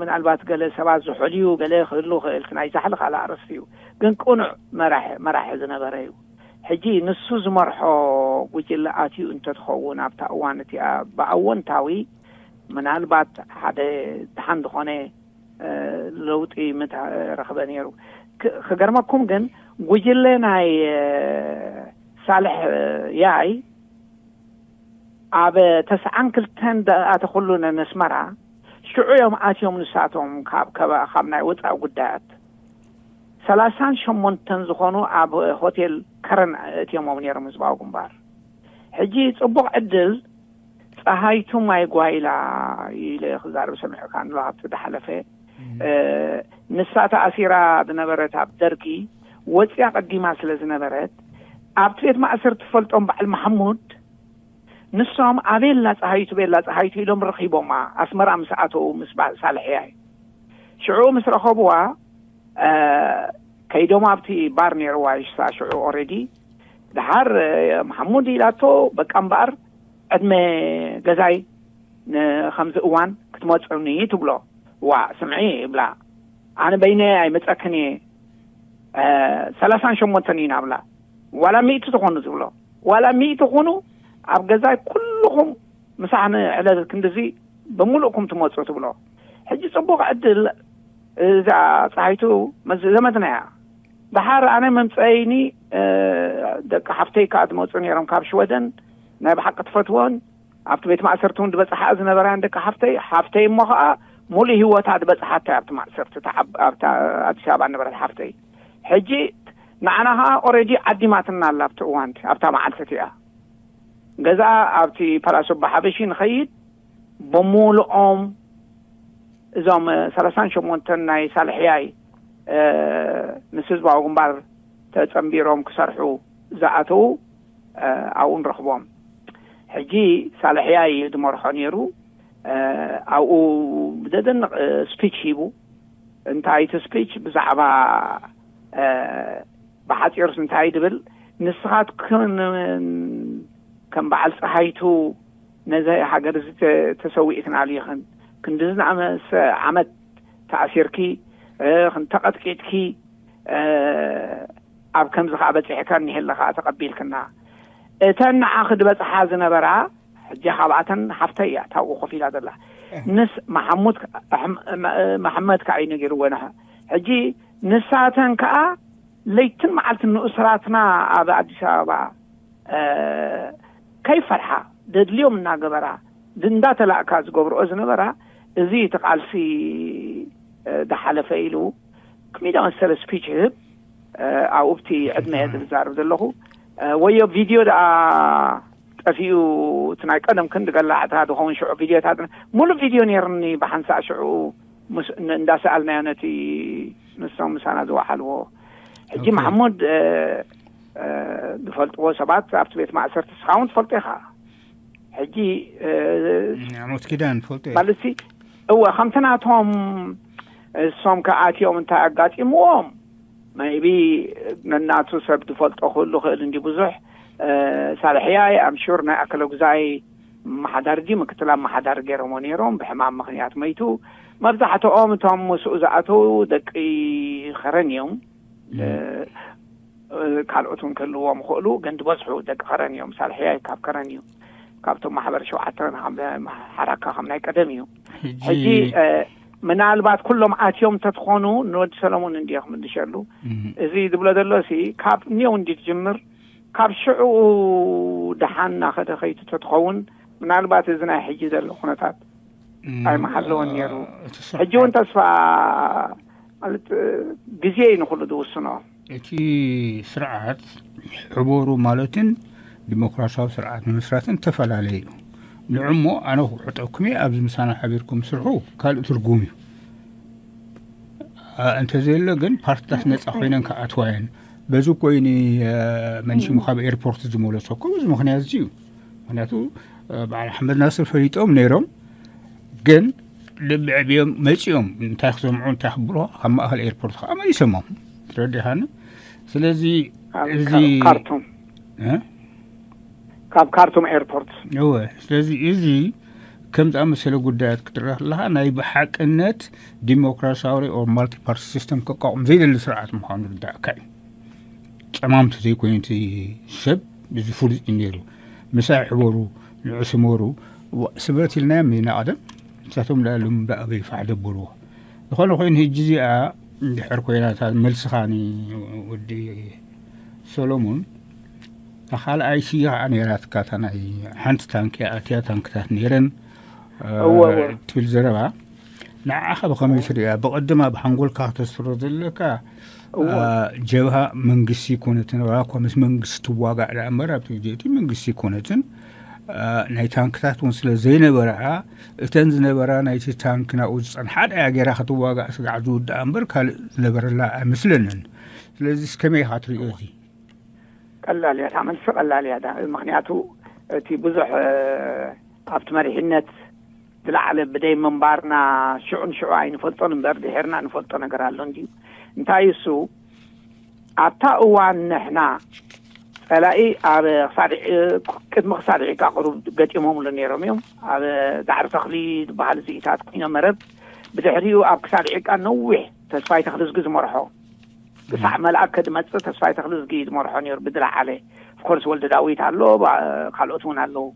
ምናልባት ገለ ሰባት ዝሕልዩ ገለ ክህሉ ክእል ናይ ዛሕሊ ካልእ ኣርእስቲ እዩ፣ ግን ቅኑዕ መራሒ መራሒ ዝነበረ እዩ። ሕጂ ንሱ ዝመርሖ ጉጅለ ኣትዩ እንተትኸውን ኣብታ እዋን እቲኣ ብኣወንታዊ ምናልባት ሓደ ደሓን ዝኾነ ለውጢ ምተረኽበ ነይሩ። ክገርመኩም ግን ጉጅለ ናይ ሳልሕ ያይ ኣብ ተስዓን ክልተን ኣተኹሉ ነስመራ ሽዑ እዮም ኣትዮም። ንሳቶም ካብ ናይ ወፃኢ ጉዳያት ሰላሳን ሸሞንተን ዝኾኑ ኣብ ሆቴል ከረን እትዮሞም ነይሮም ህዝባዊ ግንባር። ሕጂ ፅቡቕ ዕድል ፀሃይቱ ማይ ጓይላ ኢለ ክዛረብ ሰሚዑካ ኣሎ ኣብቲ ዝሓለፈ ንሳ ተኣሲራ ዝነበረት ኣብ ደርጊ ወፅያ ቀዲማ ስለ ዝነበረት ኣብቲ ቤት ማእሰር ትፈልጦም በዓል ማሕሙድ ንሶም ኣቤላ ፀሃይቱ ቤላ ፀሃይቱ ኢሎም ረኺቦማ ኣስመራ ምስ ኣተው ምስ ሳልሕያይ ሽዑ ምስ ረኸብዋ ከይዶም ኣብቲ ባር ነይርዋ ይሽሳ ሽዑ ኦሬዲ ድሓር ማሕሙድ ኢላቶ በቃ እምበኣር ዕድመ ገዛይ ንከምዚ እዋን ክትመፅኒ ትብሎ። ዋ ስምዒ ይብላ ኣነ በይነ ኣይመፀክን እየ ሰላሳን ሸሞንተን ኢና ብላ ዋላ ሚእቲ ትኾኑ ትብሎ ዋላ ሚእቲ ኩኑ ኣብ ገዛይ ኩልኹም ምሳሕ ንዕለት ክንድዚ ብምሉእኩም ትመፁ ትብሎ። ሕጂ ፅቡቅ ዕድል እዛ ፀሓይቱ ዘመድና እያ። ድሓር ኣነ መምፀይኒ ደቂ ሓፍተይ ከዓ ዝመፁ ነይሮም ካብ ሽወደን ናይ ብሓቂ ትፈትወን ኣብቲ ቤት ማእሰርቲ እውን ዝበፅሓ ዝነበራ ደቂ ሓፍተይ ሓፍተይ እሞ ከዓ ሙሉእ ህይወታ ዝበፅሓታ ኣብቲ ማእሰርቲ ኣዲስ ኣበባ ነበረት ሓፍተይ። ሕጂ ንዓና ከዓ ኦሬዲ ዓዲማትና ኣላ ኣብቲ እዋንቲ ኣብታ መዓልቲ እቲኣ ገዛ ኣብቲ ፓላሶ ብሓበሺ ንኸይድ ብምሉኦም እዞም ሰላሳን ሸሞንተን ናይ ሳልሕያይ ምስ ህዝባዊ ግንባር ተፀንቢሮም ክሰርሑ ዝኣተዉ ኣብኡ ንረኽቦም። ሕጂ ሳልሕያይ እዩ ዝመርሖ ነይሩ። ኣብኡ ብዘደንቕ ስፒች ሂቡ። እንታይ እቲ ስፒች ብዛዕባ ብሓፂሩስ እንታይ ድብል ንስኻትክን ከም በዓል ፀሃይቱ ነዚ ሃገር እዚ ተሰዊእክናሉ ኢኽን ክንዲ ዝኣመሰ ዓመት ተኣሲርኪ ተቐጥቂጥኪ ኣብ ከምዚ ከዓ በፂሕካ እኒሀለካ ተቐቢልክና እተን ንዓኺ ዝበፅሓ ዝነበራ ሕጂ ካብኣተን ሓፍተይ እያ ታብኡ ኮፍ ኢላ ዘላ ምስ መሓሙድ መሓመድ ከዓ እዩ ነጊርዎ ሕጂ ንሳተን ከዓ ለይትን መዓልትን ንኡስራትና ኣብ ኣዲስ ኣበባ ከይፈርሓ ደድልዮም እናገበራ እንዳተላእካ ዝገብርኦ ዝነበራ እዚ እቲ ቃልሲ ዝሓለፈ ኢሉ ክሚዳ መሰለ ስፒች ይህብ ኣብኡ ብቲ ዕድመ እየ ዝዛረብ ዘለኹ ወዮ ቪድዮ ደኣ ጠፊኡ እቲ ናይ ቀደም ክንዲ ገላዕታ ዝኸውን ሽዑ ቪድዮታት ሙሉእ ቪድዮ ነይርኒ ብሓንሳእ ሽዑ እንዳሰኣልናዮ ነቲ ንሶም ምሳና ዝወሓልዎ ሕጂ ማሕሙድ ዝፈልጥዎ ሰባት ኣብቲ ቤት ማእሰርቲ ስኻ እውን ትፈልጦ ኢኻ ሕጂ ዓሞት ኪዳን ፈልጦ ማለት እወ ከምቲ ናቶም እሶም ከኣትዮም እንታይ ኣጋጢምዎም maybe ነናቱ ሰብ ዝፈልጦ ክህሉ ክእል እንዲ ብዙሕ ሳልሕያይ ኣምሹር ናይ ኣከለጉዛይ መሓዳር ዲ ምክትል ኣመሓዳር ገይሮሞ ነይሮም ብሕማም ምክንያት መይቱ መብዛሕትኦም እቶም ምስኡ ዝኣተው ደቂ ከረን እዮም ካልኦት እውን ክህልዎም ይኽእሉ ግን ዝበዝሑ ደቂ ከረን እዮም ሳልሕያይ ካብ ከረን እዩ ካብቶም ማሕበር ሸውዓተ ሓራካ ከም ናይ ቀደም እዩ ሕጂ ምናልባት ኩሎም ኣትዮም እንተትኾኑ ንወዲ ሰለሙን እንድዮ ክምልሸሉ እዚ ዝብሎ ዘሎ ሲ ካብ ኒው እንዲ ትጅምር ካብ ሽዑ ደሓን ናኸደ ከይቱ ተትኸውን ምናልባት እዚ ናይ ሕጂ ዘሎ ኩነታት ኣይመሃለወን ነይሩ ሕጂ እውን ተስፋ ማለት ግዜ እዩ ንኹሉ ዝውስኖ። እቲ ስርዓት ሕቦሩ ማለትን ዲሞክራሲያዊ ስርዓት ንምስራትን ተፈላለየ እዩ። ንዕሞ ኣነ ክሕጠኩም እየ፣ ኣብዚ ምሳና ሓቢርኩም ስርሑ ካልእ ትርጉም እዩ። እንተዘየለ ግን ፓርትታት ነፃ ኮይነን ክኣትዋ እየን። በዚ ኮይኑ መንሽሙ ካብ ኤርፖርት ዝመለሶ እኮ በዚ ምክንያት እዚ እዩ። ምክንያቱ በዓል ኣሕመድ ናስር ፈሊጦም ነይሮም፣ ግን ልቢ ዕብዮም መፂኦም እንታይ ክሰምዑ እንታይ ክብሎ ካብ ማእኸል ኤርፖርት ከዓ መሊሰሞም። ትረዲኻኒ? ስለዚ እዚ ካርቱም ካብ ካርቱም ኤርፖርት እወ። ስለዚ እዚ ከም ዝኣመሰለ ጉዳያት ክትረአ ከለካ ናይ ብሓቅነት ዲሞክራሲያዊ ኦር ማልቲፓርቲ ሲስተም ከቋቁም ዘይደሊ ስርዓት ምኳኑ ርዳእካ እዩ። ፀማምቲ ዘይኮይኑ እቲ ሰብ እዚ ፍሉጥ እዩ ነይሩ። ምሳይ ሕበሩ ንዑ ስመሩ ስምረት ኢልናዮም ኢና ቀደም። ንሳቶም ዳሎም ዳኣበይ ፋሕ ደብርዎ። ዝኾነ ኮይኑ ህጂ እዚኣ እንድሕር ኮይና እታ መልስኻ ወዲ ሰሎሞን፣ እታ ካልኣይ ሲ ከዓ ነይራትካ፣ እታ ናይ ሓንቲ ታንኪ ኣትያ ታንክታት ነይረን ትብል ዘረባ ንዓኻ ብኸመይ ትሪኣ? ብቐድማ ብሓንጎልካ ክተስፍሮ ዘለካ ጀብሃ መንግስቲ ይኮነትን፣ ዋላ እኳ ምስ መንግስቲ ትዋጋዕ ደኣ እምበር ኣብቲ ግዜ እቲ መንግስቲ ይኮነትን፣ ናይ ታንክታት እውን ስለ ዘይነበረኣ እተን ዝነበራ ናይቲ ታንክ ናብኡ ዝፀንሓ ደኣ ገይራ ክትዋጋእ ስጋዕ ዝውዳኣ እምበር ካልእ ዝነበረላ ኣይመስለንን። ስለዚ ከመይ ኢኻ ትሪኦ እዚ? ቀላል እያ፣ እታ መልሲ ቀላል እያ። ምክንያቱ እቲ ብዙሕ ኣብቲ መሪሕነት ዝለዓለ ብደይ ምንባርና ሽዑ ንሽዑ ኣይንፈልጦን እምበር ድሒርና ንፈልጦ ነገር ኣሎ እንድዩ። እንታይ እሱ ኣብታ እዋን ንሕና ፀላኢ ኣብ ክሳድ ቅድሚ ክሳድ ዒቃ ቅሩብ ገጢሞምሉ ነይሮም እዮም። ኣብ ዳዕሪ ተኽሊ ዝበሃል ዝኢታት ኮይኖ መረብ ብድሕሪኡ ኣብ ክሳድ ዒቃ ነዊሕ ተስፋይ ተኽልዝጊ ዝመርሖ ክሳዕ መልኣክ ከድመፅእ ተስፋይ ተኽልዝጊ ዝመርሖ ነይሩ። ብዝለዓለ ኦፍኮርስ ወልደ ዳዊት ኣሎ፣ ካልኦት እውን ኣለዉ።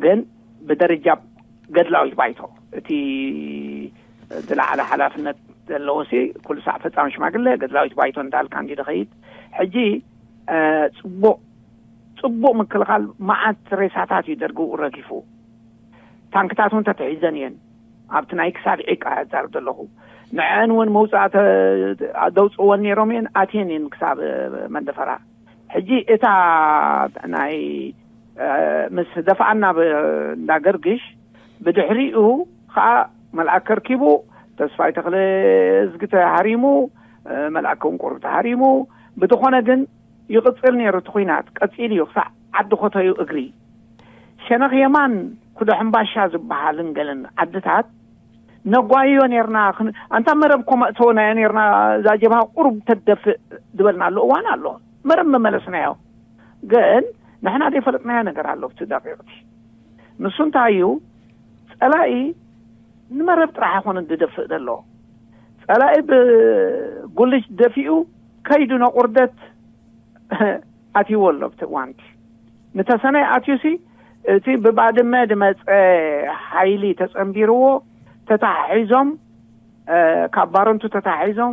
ግን ብደረጃ ገድላዊት ባይቶ እቲ ዝለዓለ ሓላፍነት ዘለዎ ሲ ኩሉ ሳዕ ፈፃሚ ሽማግለ ገድላዊት ባይቶ እንዳልካ እንዲ ዝኸይድ። ሕጂ ፅቡቅ ፅቡቅ ምክልኻል መዓት ሬሳታት እዩ ደርግኡ ረጊፉ። ታንክታት እውን ተተሒዘን እየን። ኣብቲ ናይ ክሳድ ዒቃ እዛርብ ዘለኹ ንዐን እውን መውፃእ ደውፅወን ነይሮም እየን፣ ኣትየን እየን ክሳብ መንደፈራ። ሕጂ እታ ናይ ምስ ደፍኣና እንዳገርግሽ ብድሕሪኡ ከዓ መልኣክ ከርኪቡ ተስፋይ ተኽለ እዝጊ ተሃሪሙ፣ መልኣክ ከውን ቁሩብ ተሃሪሙ። ብዝኾነ ግን ይቕጽል ነይሩ እቲ ኹናት፣ ቀጺሉ እዩ ክሳዕ ዓዲ ኾተዩ እግሪ ሸነኽ የማን ኩዶ ሕምባሻ ዝበሃልን ገለን ዓድታት ነጓይዮ ነርና። ኣንታ መረብ እኮ መእተውናዮ ነርና፣ እዛ ጀብሃ ቁሩብ ተደፍእ ዝበልናሉ እዋን ኣሎ። መረብ መመለስናዮ። ግን ንሕና ዘይፈለጥናዮ ነገር ኣሎ ኣብቲ ደቂቕቲ። ንሱ እንታይ እዩ? ጸላኢ ንመረብ ጥራሕ ኣይኮነን ዝደፍእ ዘሎ። ጸላኢ ብጉልሽ ደፊኡ ከይዱ ነቑርደት ኣትይዎ ኣሎ ኣብቲ እዋንቲ። ንተሰነይ ኣትዩሲ እቲ ብባድመ ዝመጸ ሓይሊ ተጸንቢርዎ ተታሒዞም፣ ካብ ባረንቱ ተታሒዞም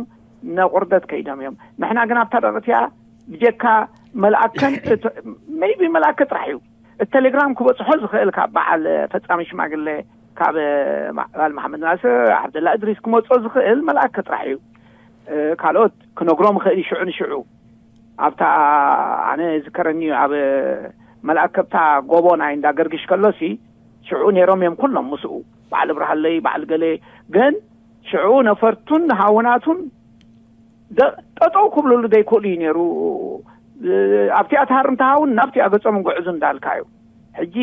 ነቑርደት ከይዶም እዮም። ንሕና ግን ኣብታ ደቂቕቲያ ብጀካ መልኣከን ሜይቢ መልኣከ ጥራሕ እዩ እቲ ቴሌግራም ክበጽሖ ዝኽእል ካብ በዓል ፈጻሚ ሽማግለ ካብ በዓል መሓመድ ናስር ዓብደላ እድሪስ ክመጾ ዝኽእል መልኣከ ጥራሕ እዩ። ካልኦት ክነግሮም ይኽእል እዩ ሽዑ ንሽዑ። ኣብታ ኣነ ዝከረኒ ኣብ መልኣከብታ ጎቦ ናይ እንዳ ገርግሽ ከሎሲ ሽዑ ነይሮም እዮም ኩሎም ምስኡ፣ በዓል ብርሃለይ በዓል ገለ። ግን ሽዑ ነፈርቱን ሃውናቱን ጠጠው ክብልሉ ዘይክእሉ እዩ ነይሩ። ኣብቲኣ ትሃርም ትሃውን ናብቲኣ ገጾም እንግዕዙ እንዳልካ እዩ። ሕጂ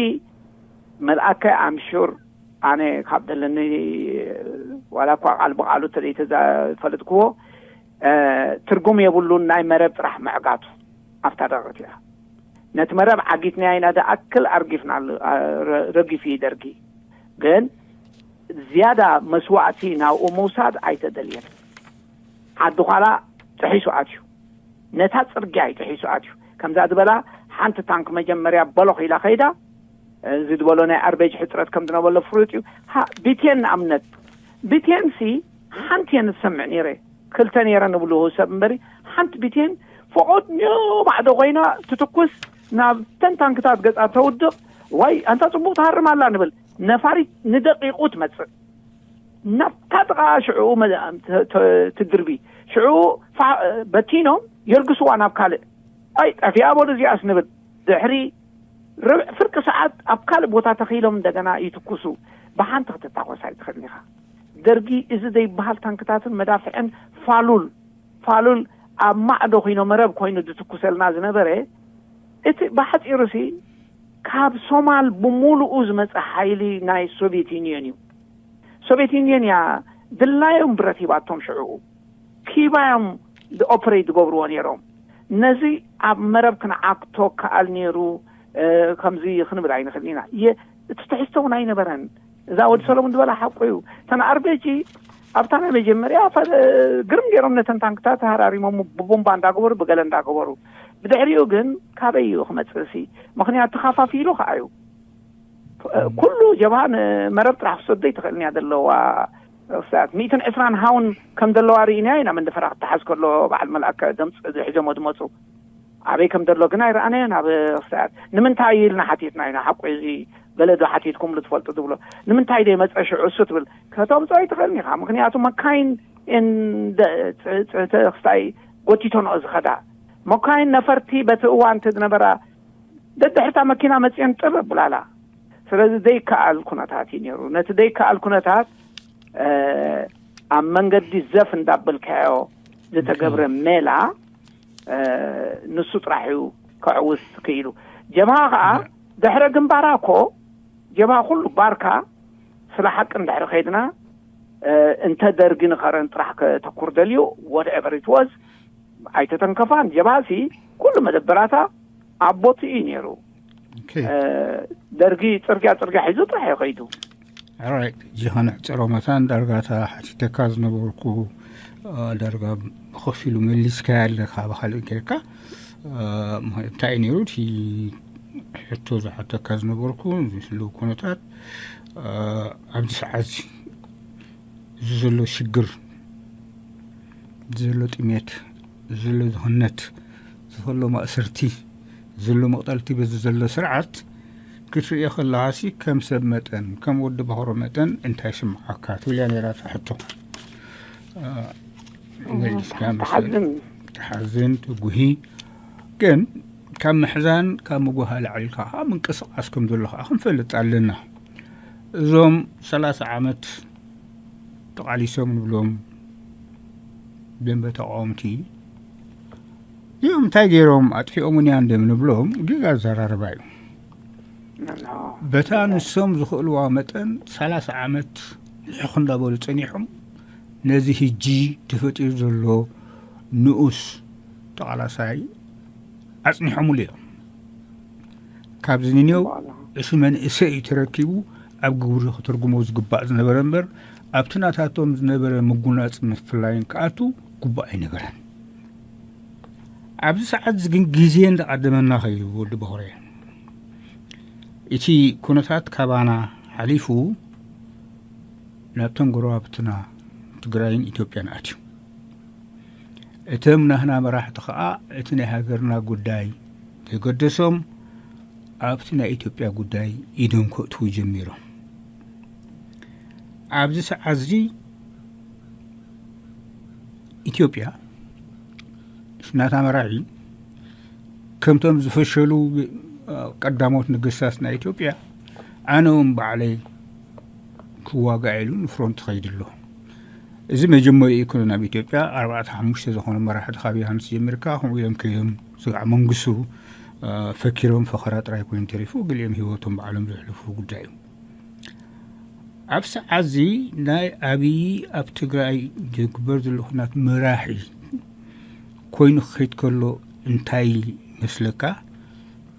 መልኣከ ኣምሹር ኣነ ካብ ዘለኒ ዋላ እኳ ቃል ብቃሉ ተዘይተፈለጥክዎ ትርጉም የብሉን ናይ መረብ ጥራሕ ምዕጋቱ ኣብታ ደቂቕቲያ። ነቲ መረብ ዓጊትናዮ ኢና ዝኣክል ኣርጊፍና ረጊፉ እዩ ደርጊ። ግን ዝያዳ መስዋእቲ ናብኡ ምውሳድ ኣይተደልየን። ዓዲ ኳላ ጥሒሱ ኣትዩ፣ ነታ ፅርግያ እዩ ጥሒሱ ኣትዩ። ከምዛ ዝበላ ሓንቲ ታንክ መጀመርያ በሎኽ ኢላ ከይዳ፣ እዚ ዝበሎ ናይ ኣርቤጅ ሕፅረት ከም ዝነበሎ ፍሉጥ እዩ። ቢቴን ንኣብነት፣ ቢቴን ሲ ሓንቲ እየ ዝሰምዕ ነይረ፣ ክልተ ነይረ ንብሉ ሰብ እምበሪ ሓንቲ ቢቴን ፈቆድ ማዕዶ ኮይና ትትኩስ፣ ናብተን ታንክታት ገፃ ተውድቕ። ዋይ ኣንታ ፅቡቅ ትሃርም ኣላ ንብል። ነፋሪት ንደቂቁ ትመፅእ። ናብታ ጥቓ ሽዑ መ- ተ- ተ- ትድርቢ ሽዑ ፋ- በቲኖም የልግስዋ ናብ ካልእ። ኣይ ጠፊኣ በሉ እዚኣስ ንብል። ድሕሪ ርብዕ ፍርቂ ሰዓት ኣብ ካልእ ቦታ ተኺሎም እንደገና ይትኩሱ። ብሓንቲ ክትታኮስ ኣይትኽእልን ኢኻ። ደርጊ እዚ ዘይበሃል ታንክታትን መዳፍዕን ፋሉል ፋሉል ኣብ ማዕዶ ኮይኖ መረብ ኮይኑ ዝትኩሰልና ዝነበረ፣ እቲ ብሓፂሩ ሲ ካብ ሶማል ብምሉኡ ዝመፀ ሓይሊ ናይ ሶቪየት ዩኒየን እዩ። ሶቪየት ዩኒየን እያ ድላዮም ብረት ሂባቶም ሽዕኡ ኪባዮም ኦፕሬት ዝገብርዎ ነይሮም። ነዚ ኣብ መረብ ክንዓክቶ ከኣል ነይሩ። ከምዚ ክንብል ኣይንኽእል ኢና። እቲ ትሕዝቶ እውን ኣይነበረን። እዛ ወዲ ሰለሙን ዝበላ ሓቁ እዩ። ተን ኣርቤጂ ኣብታ ናይ መጀመርያ ግርም ገይሮም ነተን ታንክታት ተሃራሪሞም ብቦምባ እንዳገበሩ ብገለ እንዳገበሩ። ብድሕሪኡ ግን ካበይ እዩ ክመፅእ ሲ? ምክንያት ተኻፋፊሉ ከዓ እዩ። ኩሉ ጀብሃ ንመረብ ጥራሕ ክሰዶ ይትኽእል እያ ዘለዋ። ክሳት ሚእትን ዕስራን ሃውን ከም ዘለዋ ርኢና ኢና። መንደፈራ ክተሓዝ ከሎ በዓል መልኣከ ደምፅ ዝሕዞሞ ዝመፁ ኣበይ ከም ዘሎ ግን ኣይረኣናዮን። ኣብ ክሳት ንምንታይ ኢልና ሓቲትና ኢና። ሓቁ እዚ ገለ ዶ ሓቲትኩምሉ ትፈልጡ ዝብሎ ንምንታይ ዶ መፀ ሽዑ እሱ ትብል ከተምፅኦ ኣይትኽእልን ኢኻ። ምክንያቱ መካይን ክስታይ ጎቲቶንኦ ዝኸዳ መካይን ነፈርቲ በቲ እዋንቲ ዝነበራ ደድሕርታ መኪና መፅየን ጥር ብላላ። ስለዚ ዘይከኣል ኩነታት እዩ ነይሩ። ነቲ ዘይከኣል ኩነታት ኣብ መንገዲ ዘፍ እንዳበልካዮ ዝተገብረ ሜላ ንሱ ጥራሕ እዩ ከዕውት ክኢሉ። ጀብሃ ከዓ ድሕረ ግንባራ እኮ ጀብሃ ኩሉ ባርካ ስለ ሓቂ እንድሕሪ ከይድና እንተ ደርጊ ንኸረን ጥራሕ ከተኩር ደልዩ whatever it was ኣይተተንከፋን። ጀብሃ ሲ ኩሉ መደበራታ ኣብ ቦትኡ እዩ ነይሩ። ደርጊ ፅርግያ ፅርግያ ሒዙ ጥራሕ እዩ ከይዱ። ኦራይት፣ እዚ ከነዕፅሮ መታን ዳርጋታ ሓቲተካ ዝነበርኩ ዳርጋ ብኸፊሉ መሊስካያ ኣለካ ብካልእ ጌርካ። እንታይ እዩ ነይሩ እቲ ሕቶ ዝሓተካ ዝነበርኩ? ዝህልው ኩነታት ኣብዚ ሰዓት እዚ ዘሎ ሽግር፣ ዘሎ ጥሜት፣ ዘሎ ድኽነት፣ ዘሎ ማእሰርቲ፣ ዘሎ መቕጠልቲ በዚ ዘሎ ስርዓት ክትርእዮ ከለኻሲ ከም ሰብ መጠን፣ ከም ወዲ ባሕሮ መጠን እንታይ ስምዓካ ትብል እያ ነይራ እታ ሕቶ። መሊስካ መሰለኝ። ትሓዝን ትጉሂ። ግን ካብ ምሕዛን ካብ ምጉሃ ላዕሊ ኢልካ ከዓ ምንቅስቃስ ከም ዘሎ ከዓ ክንፈልጥ ኣለና። እዞም ሰላሳ ዓመት ተቓሊሶም ንብሎም ደንበ ተቃወምቲ እዮም። እንታይ ገይሮም ኣጥፊኦምንያ እንደም ንብሎም ጌጋ ኣዘራርባ እዩ። በታ ንሶም ዝኽእልዋ መጠን ሰላሳ ዓመት ልሕኽ እንዳበሉ ጸኒሖም ነዚ ህጂ ተፈጢሩ ዘሎ ንኡስ ተቓላሳይ ኣጽኒሖምሉ እዮም። ካብዚ ንኔው እሱ መንእሰይ እዩ ተረኪቡ ኣብ ግብሪ ክትርጉሞ ዝግባእ ዝነበረ እምበር ኣብቲ ናታቶም ዝነበረ ምጉናጽ ምፍላይን ክኣቱ ግቡእ ኣይነበረን። ኣብዚ ሰዓት እዚ ግን ግዜ እንዳቐደመና ከይዱ ወዲ በኹረ እቲ ኩነታት ካባና ሓሊፉ ናብቶም ጎረባብትና ትግራይን ኢትዮጵያን ኣትዩ። እቶም ናህና መራሕቲ ከዓ እቲ ናይ ሃገርና ጉዳይ ተገደሶም ኣብቲ ናይ ኢትዮጵያ ጉዳይ ኢዶም ከእትዉ ጀሚሮም። ኣብዚ ሰዓት እዚ ኢትዮጵያ ናታ መራሒ ከምቶም ዝፈሸሉ ቀዳሞት ነገስታት ናይ ኢትዮጵያ ኣነ እውን ባዕለይ ክዋጋእ ኢሉ ንፍሮንት ከይዱ ኣሎ። እዚ መጀመሪኡ ይኮነ ናብ ኢትዮጵያ ኣርባዕተ ሓሙሽተ ዝኾኑ መራሕቲ ካብ ዮሃንስ ጀሚርካ ከምኡ ኢሎም ከይዶም ስጋዕ መንግስቱ ፈኪሮም ፈኸራ ጥራይ ኮይኑ ተሪፉ ገሊኦም ህይወቶም ባዕሎም ዘሕልፉ ጉዳይ እዩ። ኣብ ሰዓት እዚ ናይ ኣብዪ ኣብ ትግራይ ዝግበር ዘሎ ኩናት መራሒ ኮይኑ ክኸይድ ከሎ እንታይ ይመስለካ?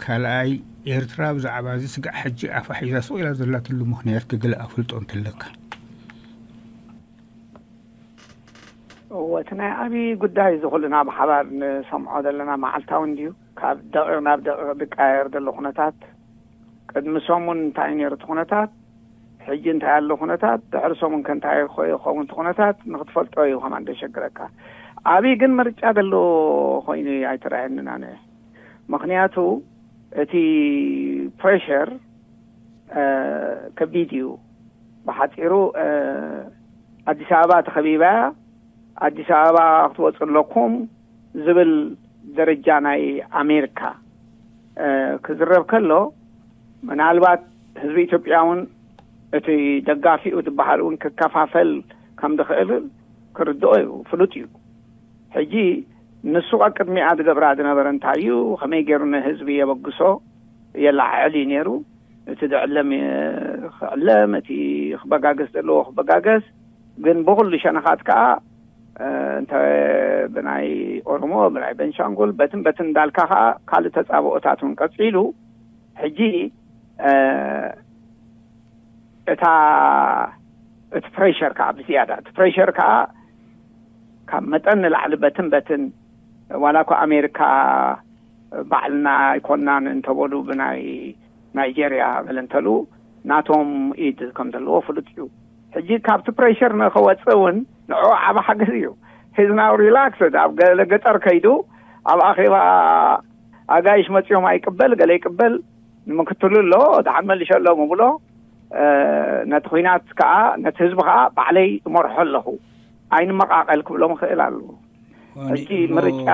ካልኣይ ኤርትራ ብዛዕባ እዚ ስጋዕ ሕጂ ኣፋ ሒዛ ስቕ ኢላ ዘላትሉ ምኽንያት ክገለ ኣፍልጦ እንተለካ? እወ እቲ ናይ ኣብዪ ጉዳይ እዚ ኩልና ብሓባር ንሰምዖ ዘለና መዓልታዊ እንድዩ። ካብ ደቂቕ ናብ ደቂቕ ዝቀያየር ዘሎ ኩነታት ቅድሚ ሰሙን እንታይ ነይሩ እቲ ኩነታት፣ ሕጂ እንታይ ኣሎ ኩነታት፣ ድሕሪ ሰሙን ከ እንታይ ይኸውን እቲ ኩነታት ንክትፈልጦ እዩ ከማን ዘሸግረካ። ኣብዪ ግን ምርጫ ዘለዎ ኮይኑ ኣይተረኣየንን ኣነ። ምክንያቱ እቲ ፕሬሸር ከቢድ እዩ። ብሓፂሩ ኣዲስ ኣበባ ተኸቢባ እያ፣ ኣዲስ ኣበባ ክትወፁ ኣለኩም ዝብል ደረጃ ናይ ኣሜሪካ ክዝረብ ከሎ፣ ምናልባት ህዝቢ ኢትዮጵያ እውን እቲ ደጋፊኡ ዝበሃል እውን ክከፋፈል ከም ዝኽእል ክርድኦ እዩ፣ ፍሉጥ እዩ። ሕጂ ንሱ ኣብ ቅድሚኣ ዝገብራ ዝነበረ እንታይ እዩ? ከመይ ገይሩ ንህዝቢ የበግሶ የለዓዕል እዩ ነይሩ። እቲ ዝዕለም ክዕለም፣ እቲ ክበጋገስ ዘለዎ ክበጋገስ። ግን ብኹሉ ሸነኻት ከዓ እንተ ብናይ ኦሮሞ፣ ብናይ ቤንሻንጉል፣ በትን በትን እንዳልካ ከዓ ካልእ ተፃብኦታት እውን ቀፂሉ። ሕጂ እታ እቲ ፕሬሸር ከዓ ብዝያዳ፣ እቲ ፕሬሸር ከዓ ካብ መጠን ንላዕሊ በትን በትን፣ ዋላ እኳ ኣሜሪካ ባዕልና ኣይኮናን እንተበሉ፣ ብናይ ናይጀርያ በለ እንተሉ ናቶም ኢድ ከም ዘለዎ ፍሉጥ እዩ። ሕጂ ካብቲ ፕሬሸር ንኸወፅእ እውን ንዑ ዓብ ሓገዝ እዩ። ሂዝናው ሪላክስድ ኣብ ገለ ገጠር ከይዱ ኣብ ኣኼባ ኣጋይሽ መፅኦም ኣይቅበል፣ ገለ ይቅበል ንምክትሉ ኣሎ፣ ደሓን መልሸ ኣሎ ምብሎ። ነቲ ኩናት ከዓ፣ ነቲ ህዝቢ ከዓ ባዕለይ እመርሖ ኣለኹ፣ ኣይንመቃቀል ክብሎም ይኽእል ኣለዎ። ሕጂ ምርጫ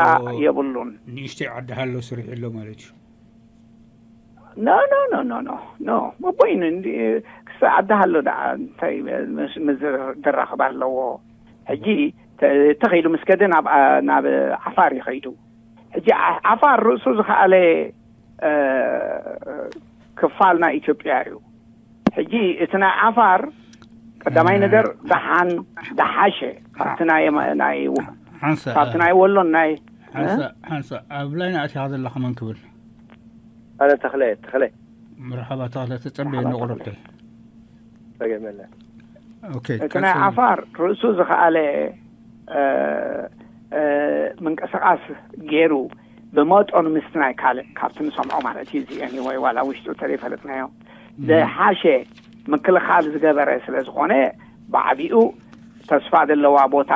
የብሉን። ንእሽተይ ዓዲ ሃሎ ስሪሑ ኣሎ ማለት እዩ። ኖ ኖ ኖ ኖ ኖ ኖ መቦይኑ ክሳ ዓዲ ሃሎ ደኣ እንታይ ምዝርራብ ኣለዎ? ሕጂ ተኸይዱ ምስ ከደ ናብ ዓፋር ይኸይዱ። ሕጂ ዓፋር ርእሱ ዝኸኣለ ክፋል ናይ ኢትዮጵያ እዩ። ሕጂ እቲ ናይ ዓፋር ቀዳማይ ነገር ደሓን ደሓሸ ካብቲ ናይ ናይ ካብቲ ናይ ወሎን ናይ ሓንሳ ሓንሳ ኣብ ላይን ኣእቲኻ ዘለኻ መን ክብል? ኣነ ተኽለ ተኽለ። መርሓባ ተኽለ፣ ተጸበየ ንቑርብተይ። ጸገም የለን። ኦኬ፣ እቲ ናይ ዓፋር ርእሱ ዝኸኣለ ምንቅስቃስ ገይሩ ብመጠኑ ምስቲ ናይ ካልእ ካብቲ ንሰምዖ ማለት እዩ። እዚ ኤኒወይ ዋላ ውሽጡ ተዘይፈለጥናዮ ዝሓሸ ምክልኻል ዝገበረ ስለ ዝኾነ ብዓቢኡ ተስፋ ዘለዋ ቦታ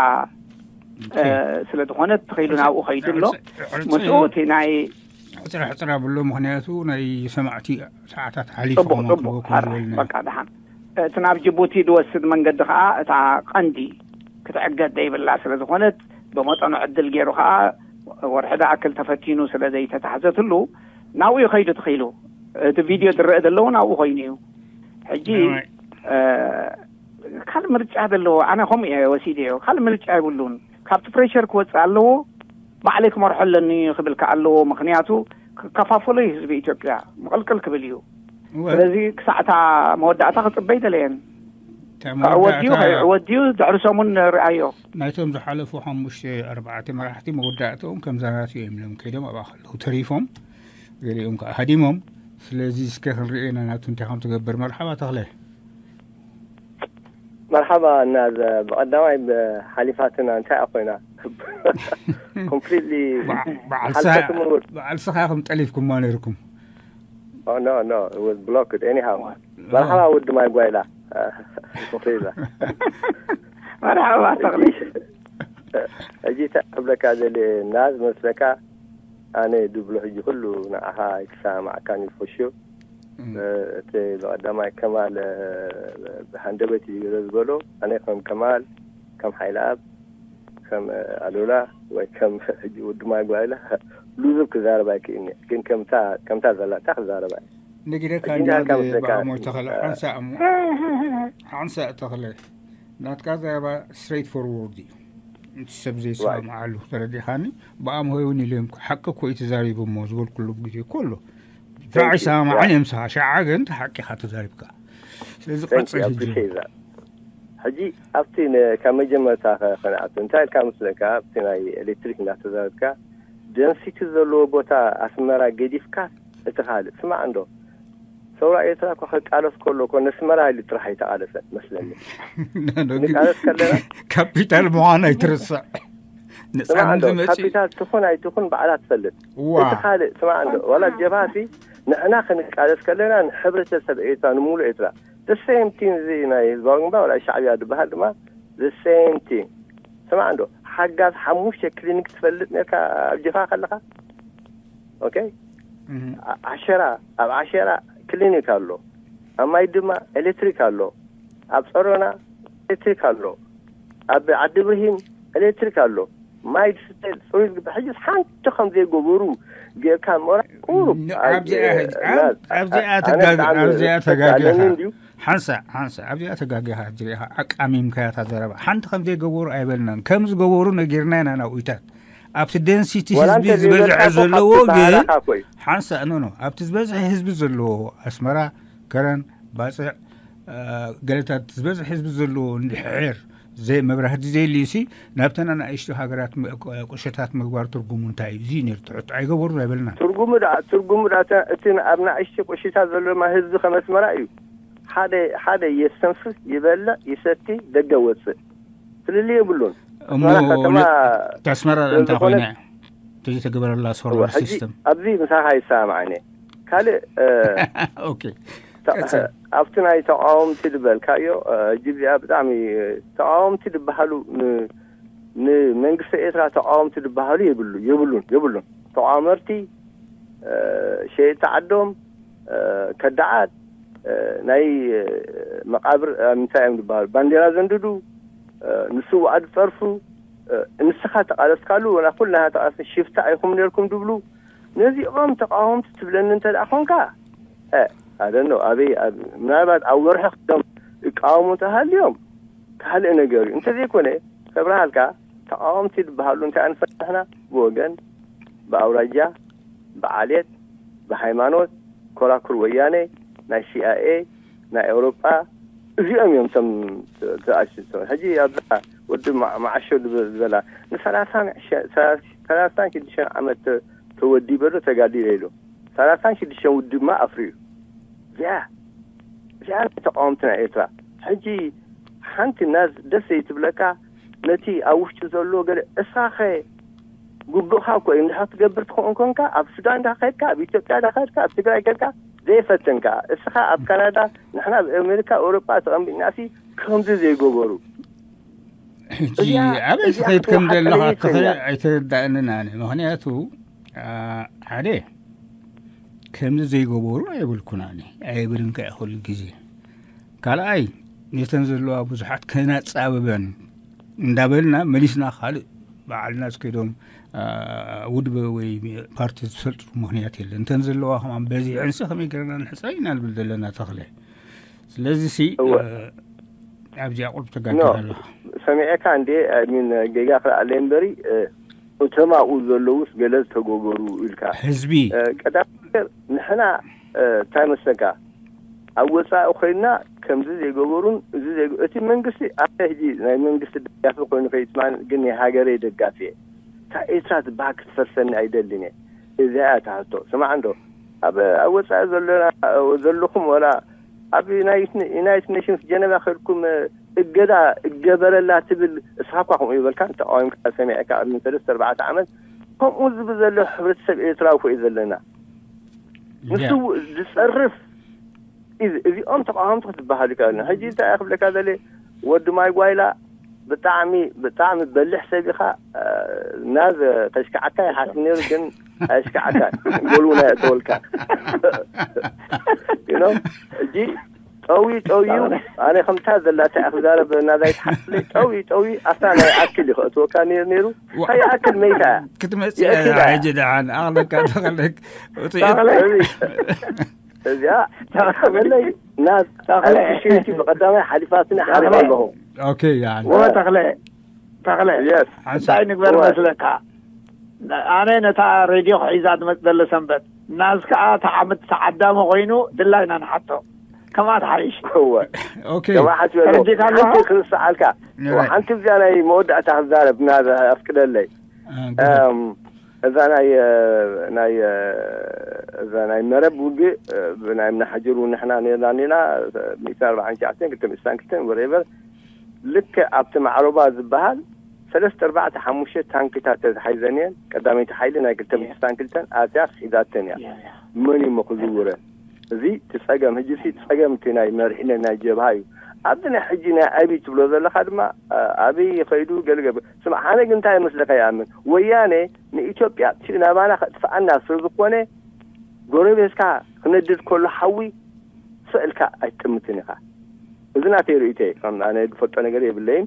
ስለ ዝኾነት ተኸይሉ ናብኡ ከይዱ ኣሎ። ምስኡ እቲ ናይ ሕፅረ ሕፅረ ኣብሎ፣ ምኽንያቱ ናይ ሰማዕቲ ሰዓታት ሓሊፉ ጽቡቕ ጽቡቕ። በቃ ደሓን እቲ ናብ ጅቡቲ ዝወስድ መንገዲ ከዓ እታ ቀንዲ ክትዕገት ዘይብላ ስለ ዝኾነት ብመጠኑ ዕድል ገይሩ ከዓ ወርሒ ዝኣክል ተፈቲኑ ስለ ዘይተታሕዘትሉ ናብኡ ከይዱ ተኽኢሉ። እቲ ቪድዮ ዝረአ ዘለዎ ናብኡ ኮይኑ እዩ። ሕጂ ካልእ ምርጫ ዘለዎ ኣነ ከምኡ እየ ወሲደዮ። ካልእ ምርጫ የብሉን። ካብቲ ፕሬሸር ክወፅእ ኣለዎ። ባዕለይ ክመርሖ ኣለኒ ክብል ከኣ ኣለዎ። ምኽንያቱ ክከፋፈሎ እዩ ህዝቢ ኢትዮጵያ፣ ምቕልቅል ክብል እዩ። ስለዚ ክሳዕታ መወዳእታ ክፅበይ ደለየን። ክዕወት ድዩ ከይዕወት ድዩ ድሕሪ ሰሙን ንርኣዮ። ናይቶም ዝሓለፉ ሓሙሽተ ኣርባዕተ መራሕቲ መወዳእትኦም ከምዛ ናቱ እዮም ኢሎም ከይዶም ኣብኣ ከለዉ ተሪፎም፣ ገሊኦም ከዓ ሃዲሞም። ስለዚ እስከ ክንርኢ ኢና ናቱ እንታይ ከም ትገብር። መርሓባ ተኽለ። መርሓባ እና ብቐዳማይ ሓሊፋትና እንታይ ኮይና? ኮምፕሊትሊ በዓል ስኻ ኢኹም ጠሊፍኩማ ነይርኩም። ኖ ኖ ብሎክድ ኤኒሃው። መርሓባ ውድ ማይ ጓይላ። ኮምፕሊትሊ። መርሓባ ተኽሊ። ሕጂ እንታይ ክብለካ ደልየ እና ዝመስለካ ኣነ ድብሎ ሕጂ ኩሉ ንዓኻ ኣይክሰማማዓካን እዩ ፎሹ። እቲ ብቐዳማይ ከማል ብሃንደበት እዩ ዝበሎ። ኣነ ከም ከማል፣ ከም ሓይለኣብ፣ ከም ኣሉላ ወይ ከም ሕጂ ውድማይ ጓይላ ሉዙብ ክዛረብ ኣይክእልኒ። ግን ከምታ ከምታ ዘላ እታ ክዛረባ እየ። ነጊረካ ሕጂ እንዲያ እንዳልካ መስለካ ብኣሞ ተኽለ ሓንሳእ እሞ ሓንሳእ ተኽለ ናትካ ዘረባ ስትሬት ፎርወርድ እዩ። እቲ ሰብ ዘይሰማምዓሉ ተረዲኻኒ። ብኣምሆይ እውን ኢለ እዮም ሓቂ እኮ እዩ ተዛሪቡ እሞ ዝበልኩሉ ግዜ እኮ ኣሎ። ሻዕ ይሰማምዓን እዮም ስኻ ሻዓ ግን ሓቂኻ ተዛሪብካ። ስለዚ ቀፅል ሕጂ። ሕጂ ኣብቲ ካብ መጀመርታ ከነኣቱ እንታይ ኢልካ ምስለካ ኣብቲ ናይ ኤሌክትሪክ እናተዛረብካ ደንሲቲ ዘለዎ ቦታ ኣስመራ ገዲፍካ እቲ ካልእ ስማዕ እንዶ ሰውራ ኤርትራ እኮ ክቃለስ ከሎ እኮ ነስመራ ኢሉ ጥራሕ ኣይተቃለሰን መስለኒ። ንቃለስ ከለና ካፒታል ምዃን ኣይትርስዕ። ስማዕ እንዶ ካፒታል ትኹን ኣይትኹን ባዕላ ትፈልጥ። እቲ ካልእ ስማዕ እንዶ ዋላ ጀብሃሲ ንሕና ክንቃለስ ከለና ንሕብረተሰብ ኤርትራ ንሙሉእ ኤርትራ the same thing እዚ ናይ ህዝባዊ ግንባር ዋላ ሻዕብያ ዝበሃል ድማ the same thing። ስማዕ እንዶ ሓጋዝ ሓሙሽተ ክሊኒክ ትፈልጥ ነርካ ኣብ ጀብሃ ከለኻ? ኦኬ። ዓሸራ ኣብ ዓሸራ ክሊኒክ ኣሎ። ኣብ ማይ ድማ ኤሌክትሪክ ኣሎ። ኣብ ጸሮና ኤሌክትሪክ ኣሎ። ኣብ ዓዲ ብርሂን ኤሌክትሪክ ኣሎ፣ ማይ ዝስተ ጽሩይ ዝግበር። ሕጂስ ሓንቲ ከም ዘይገበሩ ጌርካ ምቕራብ ቁሩብ። ኣብዚኣ ተጋጊኻ። ሓንሳ ሓንሳ ኣብዚኣ ተጋጊኻ። ሪኻ ኣቃሚምካያ እታ ዘረባ። ሓንቲ ከም ዘይገበሩ ኣይበልናን፣ ከም ዝገበሩ ነጊርና ኢና ናብኡታት። ኣብቲ ደንሲቲ ህዝቢ ዝበዝሐ ዘለዎ ግን ሓንሳ ኖ ኖ ኣብቲ ዝበዝሐ ህዝቢ ዘለዎ ኣስመራ፣ ከረን፣ ባፅዕ፣ ገለታት ዝበዝሐ ህዝቢ ዘለዎ እንድሕር ዘይ መብራህቲ ዘይልዩሲ፣ ናብተን ኣናእሽቱ ሃገራት ቁሸታት ምግባር ትርጉሙ እንታይ እዩ? እዚ ነሩ ትሕቶ ኣይገበሩን ኣይበልናን። ትርጉሙ ደኣ ትርጉሙ ደኣ እቲ ኣብ ናእሽቱ ቁሽታት ዘሎ ህዝቢ ከም ኣስመራ እዩ። ሓደ ሓደ የስተንፍስ፣ ይበልዕ፣ ይሰቲ፣ ደገ ወፅእ፣ ፍልልይ የብሉን። እሞ ኣስመራ ከተማ ተስመራ እንታይ ዝኾነ ኮይና ተዘይተገበረላ ሶላር ሕጂ ሲስተም? ኣብዚ ምሳኻ ይሰማማዕኒ። ካልእ እ፣ ኦኬ፣ ተ- ቀጽል። ኣብቲ ናይ ተቃወምቲ ዝበልካዮ እ፣ ሕጂ እዚኣ ብጣዕሚ ተቃወምቲ ዝበሃሉ ን- ንመንግስቲ ኤርትራ ተቃወምቲ ዝበሃሉ የብሉ የብሉን የብሉን። ተቃወመርቲ እ፣ ሸየጥቲ ዓዶም እ፣ ከዳዓት እ፣ ናይ እ፣ መቃብር እ፣ እንታይ እዮም ዝበሃሉ፣ ባንዴራ ዘንድዱ እ፣ ንስውኣት ዝጸርፉ እ፣ ንስኻ ተቃለስካሉ ወላ ኩልና ተቃለስ ሽፍታ ኣይኹም ነርኩም ድብሉ። ነዚኦም ተቃወምቲ ትብለኒ እንተ ደኣ ኮንካ እ፣ ኣደኖ ኣበይ ኣብ- ምናልባት ኣብ ወርሒ ክቶም ይቃወሙ ተሃልዮም ካልእ ነገር እዩ። እንተዘይኮነ ከብርሃልካ ተቃወምቲ ዝበሃሉ እንታይ ኣንፈትና ብወገን ብኣውራጃ ብዓሌት ብሃይማኖት ኮራኩር ወያነ ናይ ሲኣይኤ ናይ ኤውሮጳ እዚኦም እዮም ቶም ተኣሽቶ። ሕጂ ኣብዛ ወዲ ማ- ማዓሾ ዝብ- ዝበላ ንሰላሳን ሸ- ሰላሳን ሽዱሽተን ዓመት ተ- ተወዲበ ዶ ተጋዲለ ኢሉ ሰላሳን ሽዱሽተን ውድብ ማ ኣፍርዩ። እዚኣ እዚኣ ናይ ተቃወምቲ ናይ ኤርትራ። ሕጂ ሓንቲ ናዝ ደስ ዘይትብለካ ነቲ ኣብ ውሽጢ ዘሎ ገለ እስኻኸ ግቡእካ እኮ እዩ። እንድሕር ትገብር ትኸውን ኮንካ ኣብ ሱዳን ዳ ከድካ ኣብ ኢትዮጵያ ዳ ከድካ ኣብ ትግራይ ከድካ ዘይፈተንካ እስኻ ኣብ ካናዳ ንሕና ኣብ ኣሜሪካ ኣውሮጳ ተቐሚጥናሲ ከምዚ ዘይገበሩ ሕጂ ኣበይ ትኸይድ ከም ዘለኻ ኣይተረዳእንን ኣነ። ምክንያቱ ሓደ ከምዚ ዘይገበሩ ኣይብልኩን ኣነ፣ ኣይብልን ከ ኩሉ ግዜ። ካልኣይ ነተን ዘለዋ ብዙሓት ከነጻብበን እንዳበልና መሊስና ካልእ በዓልና ዝከዶም ውድበ ወይ ፓርቲ ዝሰልጥፉ ምክንያት የለን። እንተን ዘለዋ ከማን በዚሐንሲ ከመይ ገርና ንሕፀ ኢና ንብል ዘለና ተኽለ። ስለዚ ሲ ኣብዚኣ ቁልፍ ተጋጊኻ ኣለኻ። ሰሚዐካ እንዴ ሚን ጌጋ ክልኣለይ እምበሪ እቶም ኣብኡ ዘለውስ ገለ ዝተገበሩ ኢልካ ህዝቢ ቀዳም ነገር ንሕና እንታይ መስለካ ኣብ ወፃኢ ኮይንና ከምዚ ዘይገበሩን እዚ እቲ መንግስቲ ኣነ ሕጂ ናይ መንግስቲ ደጋፊ ኮይኑ ከይስማን ግን ናይ ሃገረይ ደጋፊ እየ። እታ ኤርትራ ዝበሃል ክትፈርሰኒ ኣይደልን እየ። እዚኣ እያ ትሕቶ። ስማዕ እንዶ ኣብ ኣብ ወፃኢ ዘለና ዘለኹም ወላ ኣብ ዩናይትድ ኔሽንስ ጀነቫ ከድኩም እገዳ እገበረላ ትብል እስኻ እኳ ከምኡ ይበልካ ተቃዊምካ ሰሚዕካ ቅድሚ ሰለስተ ኣርባዕተ ዓመት ከምኡ ዝብል ዘሎ ሕብረተሰብ ኤርትራዊ ኮ እዩ ዘለና። ንሱ ዝፀርፍ እዚኦም ተቃወምቲ ክትበሃል ይከኣልና። ሕጂ እንታይ ክብለካ ዘለ ወዲ ማይ ጓይላ ብጣዕሚ ብጣዕሚ በልሕ ሰብ ኢኻ። ናዝ ከሽከዓካ ይሓስብ ነይሩ ግን ኣይሽከዓካ ጎልውና የእተወልካ። ሕጂ ጠዊ ጠውዩ ኣነ ከምታ ዘላታ እያ ክዛረብ ናዛይ ትሓስለይ ጠዊ ጠዊ ኣፍታ ናይ ኣክል ይኸእትወካ ነይሩ ነይሩ ከይኣክል መይታ እያ ክትመፅእ እያ። ሕጂ ደሓን ኣኽለካ ተኸለክ እዚኣ ተኸለይ ናዝ ሽንቲ ብቀዳማይ ሓሊፋትኒ ሓሪባ ኣለኹ። ኦኬ ያን ወ ተኽለ ተኽለ ሓንሳ እንታይ ንግበር ወ- መስለካ? ኣነ ነታ ሬድዮ ክሒዛ ትመፅ ዘሎ ሰንበት ናዝ ከዓ ተዓምት ተዓዳሚ ኮይኑ ድላይና ንሓቶ ከማ ትሓይሽ። እወ ኦኬ ከማሓት በሎ ተረዲእካ ኣለኻ? ሓንቲ ክርሰዓልካ እወ፣ ሓንቲ እዚኣ ናይ መወዳእታ ክዛረብ ናዝ ኣፍቅደለይ። እ፣ ግዜ። እም፣ እዛ ናይ እ፣ ናይ እ፣ እዛ ናይ መረብ ውግእ እ፣ ብናይ ምናሓጅሩ ንሕና ነርና ኔና ሚእቲ ኣርባዓን ትሽዓተን ክልተ ሚእቲ ስሳን ክልተን ወሬቨር ልክዕ ኣብቲ ማዕሮባ ዝበሃል ሰለስተ ኣርባዕተ ሓሙሽተ ታንክታት ተታሒዘን እየን። ቀዳመይቲ ሓይሊ ናይ ክልተ ሚእቲ ስሳን ክልተን ኣትያ ሒዛተን እያ። መን እዩ እሞ ክዝውረን? እዚ እቲ ጸገም ሕጂ ሲ ጸገም እቲ ናይ መሪሕነት ናይ ጀብሃ እዩ። ኣብዚ ናይ ሕጂ ናይ ኣብይ ትብሎ ዘለኻ ድማ እ፣ ኣብይ ከይዱ ገለገ ስማዕ፣ ሓነ ግን እንታይ መስለካ ይኣምን ወያነ ንኢትዮጵያ ቲ ናባና ከጥፍኣና ስለ ዝኾነ ጎረቤትካ ክነድድ ከሎ ሓዊ ስእልካ ኣይትጥምትን ኢኻ። እዚ ናተይ ርእይቶ ከም ኣነ ዝፈልጦ ነገር የብለይን።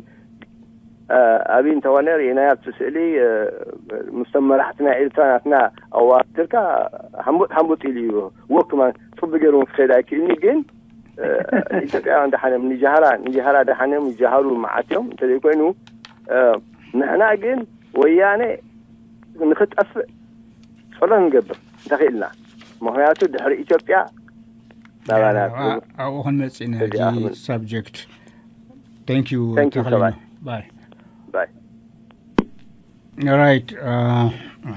ኣብይ እንተኾነ ርኢናዮ ኣብቲ ስእሊ ምስቶም መራሕቲ ናይ ኤርትራ ናትና ኣዋትርካ ሓምቡጥ ሓምቡጥ ኢሉ እዩ። ወክማን ጽቡቅ ገይሩ ክኸይድ ኣይክእልኒ። ግን ኢትዮጵያውያን ደሓኖም ንጃህራ ንጃህራ ደሓኖም ይጃሃሩ መዓት እዮም። እንተዘይኮይኑ ንሕና ግን ወያነ ንክጠፍእ ጸሎት ንገብር እንተኽኢልና። ምኽንያቱ ድሕሪ ኢትዮጵያ ናባና ኣብኡ ክንመጽእ ኢና። ሳብጀክት። Thank you። Thank you። ባይ። ራይት።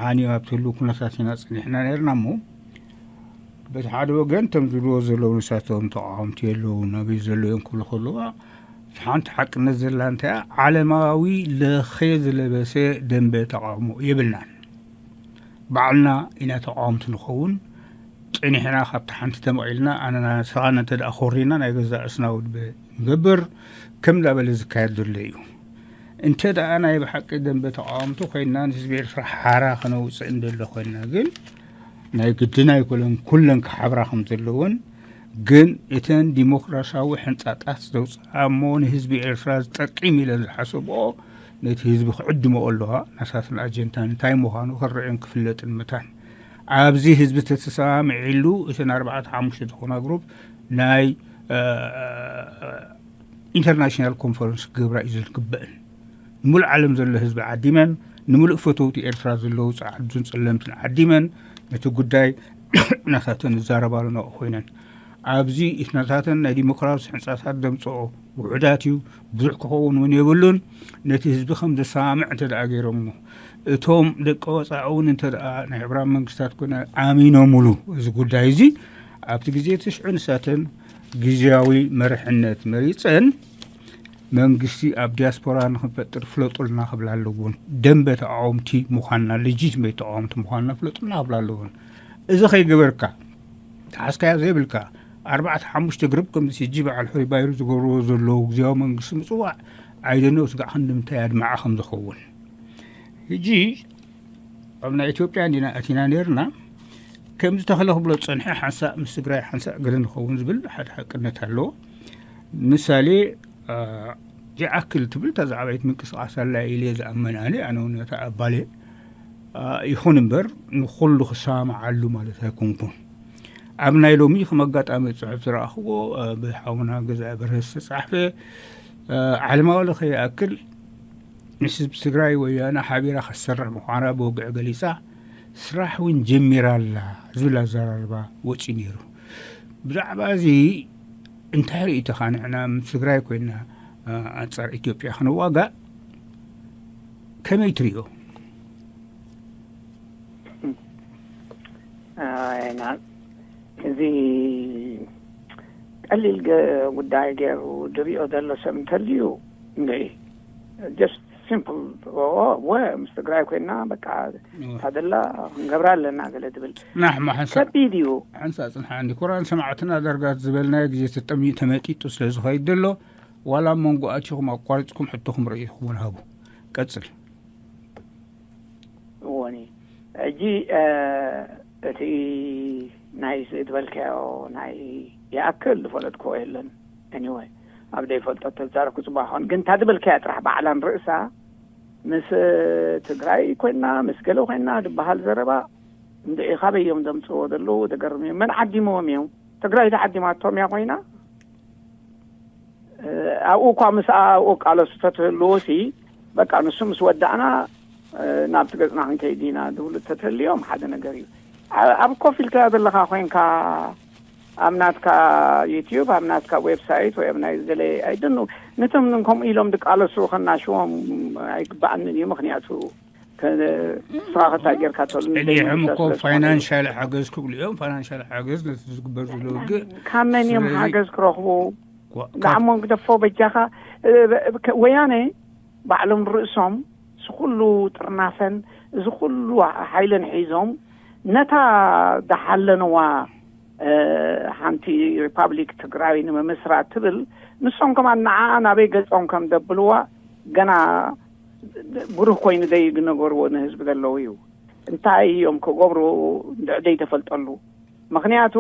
ሓኒ ኣብቲ ህሉ ኩነታት ኢና ጸኒሕና ነርና እሞ፣ በቲ ሓደ ወገን ተም ዝብልዎ ዘለዉ ንሳቶም ተቃወምቲ የለዉ ናበይ ዘሎ እዮም ክብሉ ከለዋ፣ ሓንቲ ሓቅነት ዘላ እንታይ፣ ዓለማዊ ለኸ ዝለበሰ ደንበ ተቃውሞ የብልናን። ባዕልና ኢና ተቃወምቲ ንኸውን። ጸኒሕና ካብቲ ሓንቲ ተመቒልና ኣነና ሰኻን እንተ ደኣ ኮሪና ናይ ገዛእ እስና ውድበ ንገብር። ከም ዳበለ ዝካየድ ዘሎ እዩ። እንተ ደኣ ናይ ብሓቂ ደንበ ተቃወምቲ ኮይና ንህዝቢ ኤርትራ ሓራ ከነውፅእ እንደሎ ኮይና ግን ናይ ግድን ኣይኮለን ኩለን ክሓብራ ከም ዘለዎን፣ ግን እተን ዲሞክራሲያዊ ሕንጻጣት ዘውፅኣ እሞ ንህዝቢ ኤርትራ ዝጠቅም ኢለን ዝሓሰብኦ ነቲ ህዝቢ ክዕድመኦ ኣለዋ። ናሳትን ኣጀንዳን እንታይ ምዃኑ ክረአን ክፍለጥን ምታን። ኣብዚ ህዝቢ ተተሰማሚዕሉ እተን ኣርባዕተ ሓሙሽተ ዝኾና ግሩፕ ናይ ኢንተርናሽናል ኮንፈረንስ ክገብራ እዩ ዝግበአን። ንሙሉእ ዓለም ዘሎ ህዝቢ ዓዲመን፣ ንሙሉእ ፈተውቲ ኤርትራ ዘለዉ ጸዓዱን ጸለምትን ዓዲመን ነቲ ጉዳይ ናሳተን ዝዛረባሉ ነቑ ኮይነን፣ ኣብዚ ናሳተን ናይ ዲሞክራሲ ሕንጻታት ደምጽኦ ውሑዳት እዩ። ብዙሕ ክኸውን እውን የብሉን። ነቲ ህዝቢ ከም ዘሰማምዕ እንተ ደኣ ገይሮሞ፣ እቶም ደቂ ወጻኢ እውን እንተ ደኣ ናይ ሕብራት መንግስታት ኮነ ኣሚኖምሉ እዚ ጉዳይ እዚ፣ ኣብቲ ግዜ ትሽዑ ንሳተን ግዝያዊ መርሕነት መሪጸን መንግስቲ ኣብ ዲያስፖራ ንክንፈጥር ፍለጡልና ክብላ ኣለውን። ደንበ ተቃወምቲ ምዃንና፣ ሌጂትሜት ተቃወምቲ ምዃንና ፍለጡልና ክብላ ኣለውን። እዚ ከይገበርካ፣ ተሓዝካዮ ዘይብልካ፣ ኣርባዕተ ሓሙሽተ ግሩፕ ከምዚ ሕጂ በዓል ሕሩይ ባይሩ ዝገብርዎ ዘለዉ ግዝያዊ መንግስቲ ምጽዋዕ፣ I don't know ስጋዕ ክንዲ ምንታይ ኣድማዒ ከም ዝኸውን። ሕጂ ኣብ ናይ ኢትዮጵያ እንዲና ኣቲና ነርና። ከምዚ ተኽለ ክብሎ ዝጸንሐ ሓንሳእ ምስ ትግራይ ሓንሳእ ገለ ንኸውን ዝብል ሓደ ሓቅነት ኣለዎ። ምሳሌ፣ አ፣ ይኣክል ትብል እታ ዝዓበየት ምንቅስቃስ ኣላ ኢለ ዝኣመን ኣነ፣ ኣነ እውን ነታ ኣባል እየ። አ፣ ይኹን እምበር ንኹሉ ክሰማምዓሉ ማለት ኣይኮንኩን። ኣብ ናይ ሎሚ ከም ኣጋጣሚ ጽሑፍ ዝረኣኽዎ፣ አ፣ ብሓውና ገዛኢ በርሀ ዝተጻሕፈ፣ አ፣ ዓለማዊ ለኸ ይኣክል ምስ ህዝቢ ትግራይ ወያነ ሓቢራ ክትሰርሕ ምዃና ብወግዒ ገሊጻ፣ ስራሕ እውን ጀሚራ ኣላ ዝብል ኣዘራርባ ወጺኡ ነይሩ። ብዛዕባ እዚ እንታይ ርእይቶኻ? ንሕና ምስ ትግራይ ኮይና፣ አ፣ ኣንጻር ኢትዮጵያ ክንዋጋእ ከመይ ትርእዮ? ኣይና፣ እዚ ቀሊል ገ-፣ ጉዳይ ገይሩ ዝሪኦ ዘሎ ሰብ እንተልዩ፣ እንደ just simple፣ ኦ፣ ወ-፣ ምስ ትግራይ ኮይና በቃ እዋ። ታደላ ክንገብራ ኣለና ገለ ትብል። ናሕማ ሓንሳእ ከቢድ እዩ። ሓንሳእ ጽንሓ እንዲ ኩራን ሰማዕትና ዳርጋ ዝበልናዮ ግዜ ተጠሚ-፣ ተመጢጡ ስለ ዝኸይድ ዘሎ፣ ዋላ ኣብ መንጎ ኣቲኹም ኣቋሪጽኩም ሕቶኹም ርእይኹም ሃቡ። ቀጽል። እወኒ፣ ሕጂ፣ እ፣ እቲ ናይ ዝበልካዮ ናይ ይኣክል ዝፈለጥክዎ የለን። Anyway፣ ኣብ ዘይፈልጦ ተዛረብኩ ጽቡቕ ይኸውን። ግን እታ ዝበልካያ ጥራሕ ባዕላን ርእሳ ምስ ትግራይ ኮይና፣ ምስ ገለ ኮይና ዝበሃል ዘረባ እንድዒ ካበይ እዮም ዘምጽእዎ ዘለዉ? ዘገርም እዩ። መን ዓዲምዎም እዮም? ትግራይ ተዓዲማቶም እያ ኮይና? እ፣ ኣብኡ እኳ ምስ ኣብኡ ቃለሱ ተትህልዎ ሲ፣ በቃ ንሱ ምስ ወዳእና፣ እ፣ ናብቲ ገጽና ክንከይድ ኢና ዝብሉ ተትህልዮም ሓደ ነገር እዩ። ኣ-፣ ኣብ ኮፍ ኢልካ ዘለኻ ኮይንካ፣ ኣብ ናትካ ዩትዩብ፣ ኣብ ናትካ ዌብሳይት ወይ ኣብ ናይ ገለ ኣይደኑ፣ ነቶም ከምኡ ኢሎም ዝቃለሱ ከናሽዎም ኣይግባኣንን እዩ። ምኽንያቱ ከ-፣ ንስኻ ከታይ ጌርካ ተሉ ጸኒሖም እኮ ንዘይምለስ ፋይናንሻል ሓገዝ ክብሉ እዮም። ፋይናንሻል ሓገዝ ነቲ ዝግበር ዘሎ ውግእ ካብ መን እዮም ስለዚ ሓገዝ ክረኽቡ? ኳ-፣ ካብ ንዓሞም ግደፎ በጃኻ። እ፣ ከ-፣ ወያነ ባዕሎም ርእሶም እዚ ኩሉ ጥርናፈን እዚ ኩሉ ሓይልን ሒዞም ነታ ዝሓለንዋ፣ እ፣ ሓንቲ ሪፓብሊክ ትግራይ ንምምስራት ትብል፣ ንሶም ከማን ንዓኣ ናበይ ገጾም ከም ዘብልዋ ገና ብሩህ ኮይኑ ዘይነገርዎ ንህዝቢ ዘለዉ እዩ። እንታይ እዮም ክገብሩ እንድዒ ዘይተፈልጠሉ? ምኽንያቱ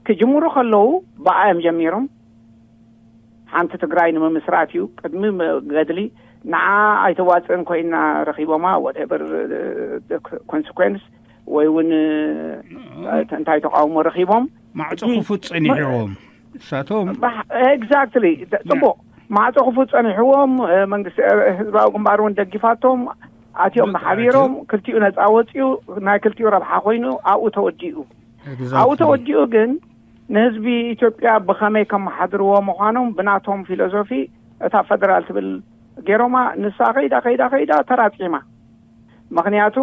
ክጅምሩ ከለዉ ብኣ እዮም ጀሚሮም። ሓንቲ ትግራይ ንምምስራት እዩ። ቅድሚ መ-፣ ገድሊ ንዓ ኣይተዋፅእን ኮይና ረኺቦማ whatever consequence ወይ እውን እንታይ ተቃውሞ ረኺቦም ማዕፆ ክፉት ፀኒሕዎም እሳቶም exactly ጽቡቅ ማዕፆ ክፉት ፀኒሕዎም መንግስቲ ህዝባዊ ግንባር እውን ደጊፋቶም ኣትዮም ሓቢሮም ክልቲኡ ነፃ ወፅኡ ናይ ክልቲኡ ረብሓ ኮይኑ ኣብኡ ተወዲኡ ኣብኡ ተወዲኡ ግን ንህዝቢ ኢትዮጵያ ብኸመይ ከመሓድርዎ ምዃኖም ብናቶም ፊሎዞፊ እታ ፈደራል ትብል ገይሮማ ንሳ ከይዳ ከይዳ ከይዳ ተራፂማ ምኽንያቱ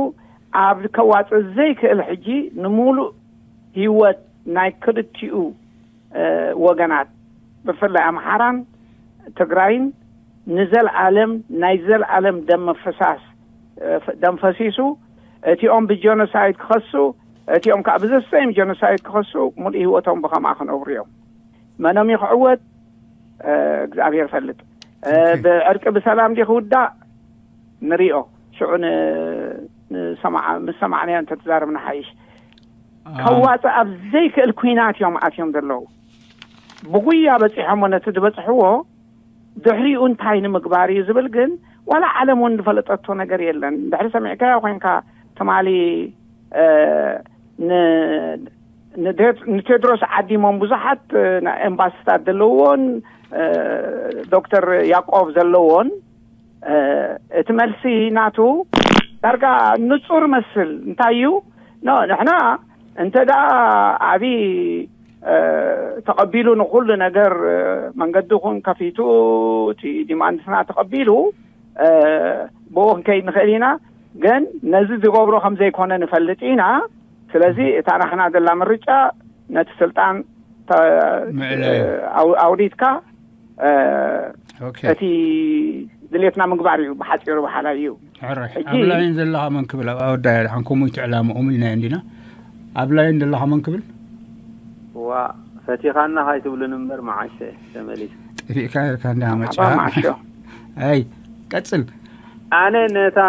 ኣብ ከዋፅእ ዘይክእል ሕጂ ንምሉእ ህይወት ናይ ክልቲኡ ወገናት ብፍላይ ኣምሓራን ትግራይን ንዘልኣለም ናይ ዘልኣለም ደም ምፍሳስ ደም ፈሲሱ እቲኦም ብጀኖሳይድ ክኸሱ እቲኦም ከዓ ብዘሰይም ጀኖሳይድ ክኸሱ ሙሉእ ህይወቶም ብኸምኣ ክነብሩ እዮም መኖም ይክዕወት እግዚኣብሔር ፈልጥ ብዕርቂ ብሰላም ዲ ክውዳእ ንሪኦ ሽዑ ምስ ሰማዕናዮ እንተተዛረብና ሓይሽ ከዋፅእ ኣብ ዘይክእል ኩናት እዮም ኣትዮም ዘለዉ ብጉያ በፂሖሞ ነቲ ዝበፅሕዎ ድሕሪኡ እንታይ ንምግባር እዩ ዝብል ግን ዋላ ዓለም እውን ዝፈለጠቶ ነገር የለን ድሕሪ ሰሚዕካዮ ኮይንካ ትማሊ ንቴድሮስ ዓዲሞም ብዙሓት ኤምባስታት ዘለዎን ዶክተር ያቆብ ዘለዎን እቲ መልሲ ናቱ ዳርጋ ንፁር መስል እንታይ እዩ ንሕና እንተ ደኣ ኣብይ ተቐቢሉ ንኩሉ ነገር መንገዲ ኹን ከፊቱ እቲ ዲማንድስና ተቐቢሉ ብኡ ክንከይድ ንኽእል ኢና ግን ነዚ ዝገብሮ ከም ዘይኮነ ንፈልጥ ኢና ስለዚ እታ ናሕና ዘላ ምርጫ ነቲ ስልጣን ኣውሪድካ እቲ ድሌትና ምግባር እዩ ብሓፂሩ ብሓላይ እዩ ሕራይ ሕጂ ኣብ ላይን ዘለኻ መን ክብል ኣብ ኣወዳያ ድሓን ከሙይ ትዕላምኦም ኢልና እንዲና ኣብ ላይን ዘለኻ መን ክብል ዋ ፈቲኻና ካይትብሉን እምበር መዓሸ ተመሊስ ጠፊእካ ነርካ እንዳ መጫ ኣባ ማሾ ኣይ ቀጽል ኣነ ነታ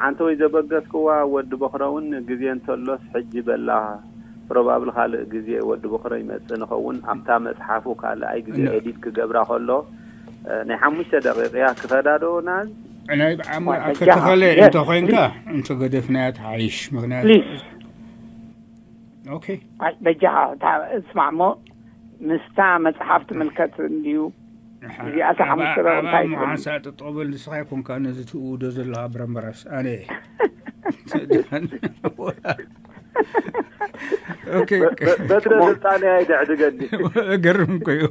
ዓንተወይ ዘበገስክዋ ወዲ በኽረውን ግዜ እንተሎስ ሕጂ በላ ፕሮባብል ካልእ ግዜ ወዲ በኽረ ይመጽእ ንኸውን ኣብታ መጽሓፉ ካልኣይ ግዜ ን- ኤዲት ክገብራ ከሎ ናይ ሓሙሽተ ደቂቅያ ክኸዳ ዶ ናዝ ናይ ብዓማ ከተኸለ እንተ ኮይንካ እንተ ገደፍናያ ትሓይሽ ምክንያቱ ፕሊዝ ኦኬ በጃኻ ስማዕ እሞ ምስታ መፅሓፍ ትምልከት እንድዩ እዚኣታ ሓሙሽተ ደቂቅ እንታይ ትብል ሓንሳ ጥጦብል ንስኻ ይኮንካ ነዚ ትእውዶ ዘለኻ ብረምበረስ ኣነ በትረ ስልጣነ ኣይተዕድገኒ ገርም ኮዩ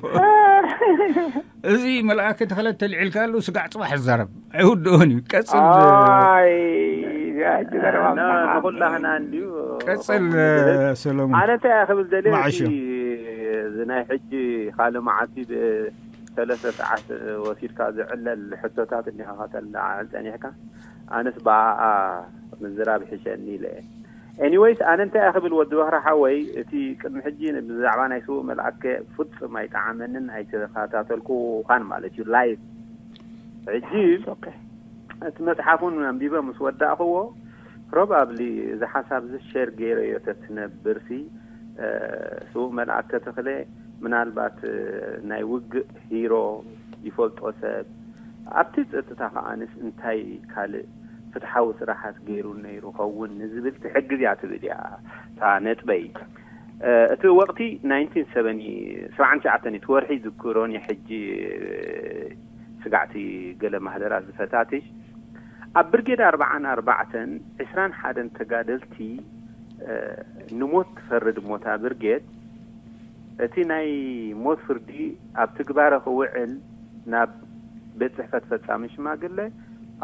እዚ መልኣከ ተኸለ ተልዒልካሉ ስጋዕ ፅባሕ ዝዛረብ ኣይውድኦን እዩ ቀፅል ንኩላህና እንድዩ ቀፅል ሰሎሞን ኣነ እንታይ ክብል ደልየ እዚ ናይ ሕጂ ካልእ መዓልቲ ሰለስተ ሰዓት ወሲድካ ዝዕለል ሕቶታት እንዲኻ ከተለዓዕል ጸኒሕካ ኣነስ ብኣኣ ምዝራብ ይሕሸኒ ኢለ እየ ኤኒወይስ ኣነ እንታይ እየ ክብል ወዲ በኽሪ ሓወይ እቲ ቅድሚ ሕጂ ብዛዕባ ናይ ስውእ መልኣከ ፍጹም ኣይጠዓመንን ኣይተኸታተልኩኻን ማለት እዩ ላይቭ ሕጂ እቲ መጽሓፉን ኣንቢበ ምስ ወዳእኽዎ ፕሮባብሊ እዚ ሓሳብ እዚ ሸር ገይረዮ ተትነብርሲ ስዉእ መልኣከ ተኽለ ምናልባት ናይ ውግእ ሂሮ ይፈልጦ ሰብ ኣብቲ ጸጥታ ከኣንስ እንታይ ካልእ ፍትሓዊ ስራሓት ገይሩ ነይሩ ኸውን ንዝብል ትሕግዝ እያ ትብል እያ እታ ነጥበይ እቲ ወቕቲ ናይንቲን ሰበኒ ሰብዓን ትሽዓተን እቲ ወርሒ ዝክሮን ሕጂ ስጋዕቲ ገለ ማህደራ ዝፈታትሽ ኣብ ብርጌድ ኣርባዓን ኣርባዕተን ዕስራን ሓደን ተጋደልቲ ንሞት ትፈርድ ሞታ ብርጌድ እቲ ናይ ሞት ፍርዲ ኣብ ትግባረ ክውዕል ናብ ቤት ፅሕፈት ፈፃሚ ሽማግለ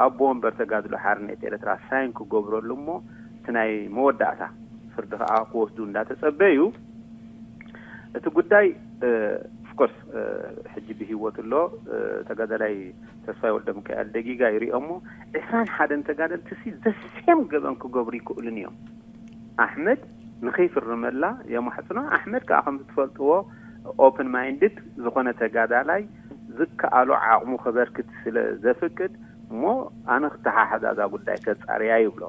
ኣቦ ወንበር ተጋድሎ ሓርነት ኤርትራ ሳይን ክገብረሉ እሞ እቲ ናይ መወዳእታ ፍርዲ ከዓ ክወስዱ እንዳተፀበዩ እቲ ጉዳይ ኦፍኮርስ ሕጂ ብሂወት ኣሎ ተጋዳላይ ተስፋይ ወልደ ሚካኤል ደጊጋ ይሪኦሞ ዕስራን ሓደን ተጋደልቲ ሲ ዘሴም ገበን ክገብሩ ይክእሉን እዮም ኣሕመድ ንኸይፍርመላ የማሕፅኖ ኣሕመድ ከዓ ከም ትፈልጥዎ ኦፕን ማይንድድ ዝኾነ ተጋዳላይ ዝከኣሎ ዓቕሙ ከበርክት ስለ ዘፍቅድ እሞ ኣነ ክተሓሕዛ እዛ ጉዳይ ከፃርያ ይብሎ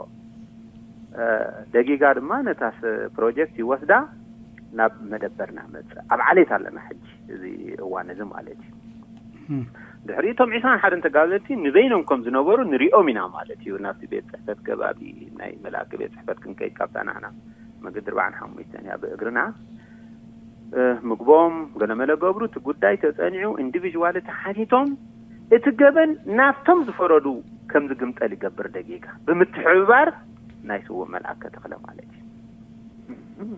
ደጊጋ ድማ ነታ ፕሮጀክት ይወስዳ ናብ መደበርና መፅእ ኣብ ዓሌት ኣለና ሕጂ እዚ እዋን እዚ ማለት እዩ ድሕሪ እቶም ዕስራን ሓደን ተጋደልቲ ንበይኖም ከም ዝነበሩ ንሪኦም ኢና ማለት እዩ። ናብቲ ቤት ፅሕፈት ከባቢ ናይ መልኣከ ቤት ፅሕፈት ክንከይድ ካብታ ናህና መገዲ ኣርባዓን ሓሙሽተን እያ ብእግርና ምግቦም ገለመለ ገብሩ እቲ ጉዳይ ተፀኒዑ ኢንዲቪዥዋል ተሓቲቶም እቲ ገበን ናብቶም ዝፈረዱ ከም ዝግምጠል ይገብር ደቂቃ ብምትሕብባር ናይ ስውእ መልኣከ ተኽለ ማለት እዩ።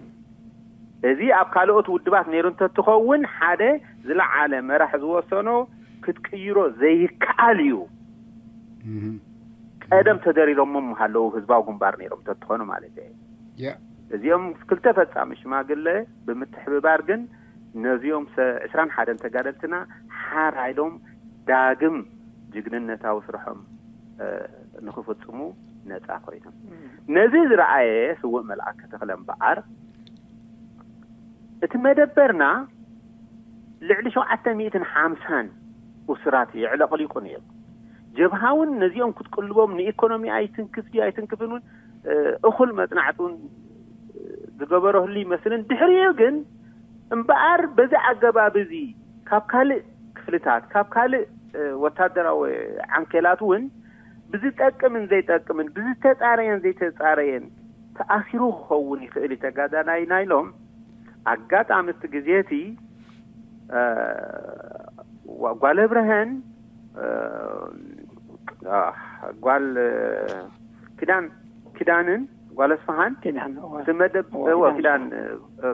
እዚ ኣብ ካልኦት ውድባት ነይሩ እንተትኸውን ሓደ ዝለዓለ መራሕ ዝወሰኖ ክትቅይሮ ዘይከኣል እዩ። ቀደም ተደሪሮሞም ምሃለዉ ህዝባዊ ግንባር ነይሮም እንተትኾኑ ማለት እየ። እዚኦም ክልተ ፈፃሚ ሽማግለ ብምትሕብባር ግን ነዚኦም ዕስራን ሓደን ተጋደልትና ሓር ኢሎም ዳግም ጅግንነታዊ ስርሖም ንክፍፅሙ ነፃ ኮይኖም። ነዚ ዝረኣየ ስውእ መልኣከ ተኽለ እምበኣር እቲ መደበርና ልዕሊ ሸውዓተ ሚእትን ሓምሳን እሱራት የዕለቕሊቑ ነይሩ። ጀብሃ እውን ነዚኦም ክትቅልቦም ንኢኮኖሚ ኣይትንክፍ ድዩ ኣይትንክፍን እውን እኹል መፅናዕቲ እውን ዝገበረሉ ይመስልን ድሕሪኡ ግን እምበኣር በዚ ኣገባብ እዚ ካብ ካልእ ክፍልታት ካብ ካልእ ወታደራዊ ዓንኬላት እውን ብዝጠቅምን ዘይጠቅምን ብዝተፃረየን ዘይተፃረየን ተኣሲሩ ክኸውን ይኽእል እዩ ተጋዳላይ ናይሎም ኣጋጣሚ እቲ ግዜ እቲ ጓል ኣብርሀን ጓል ኪዳን ኪዳንን ጓል ኣስፋሃን መደብ ኪዳን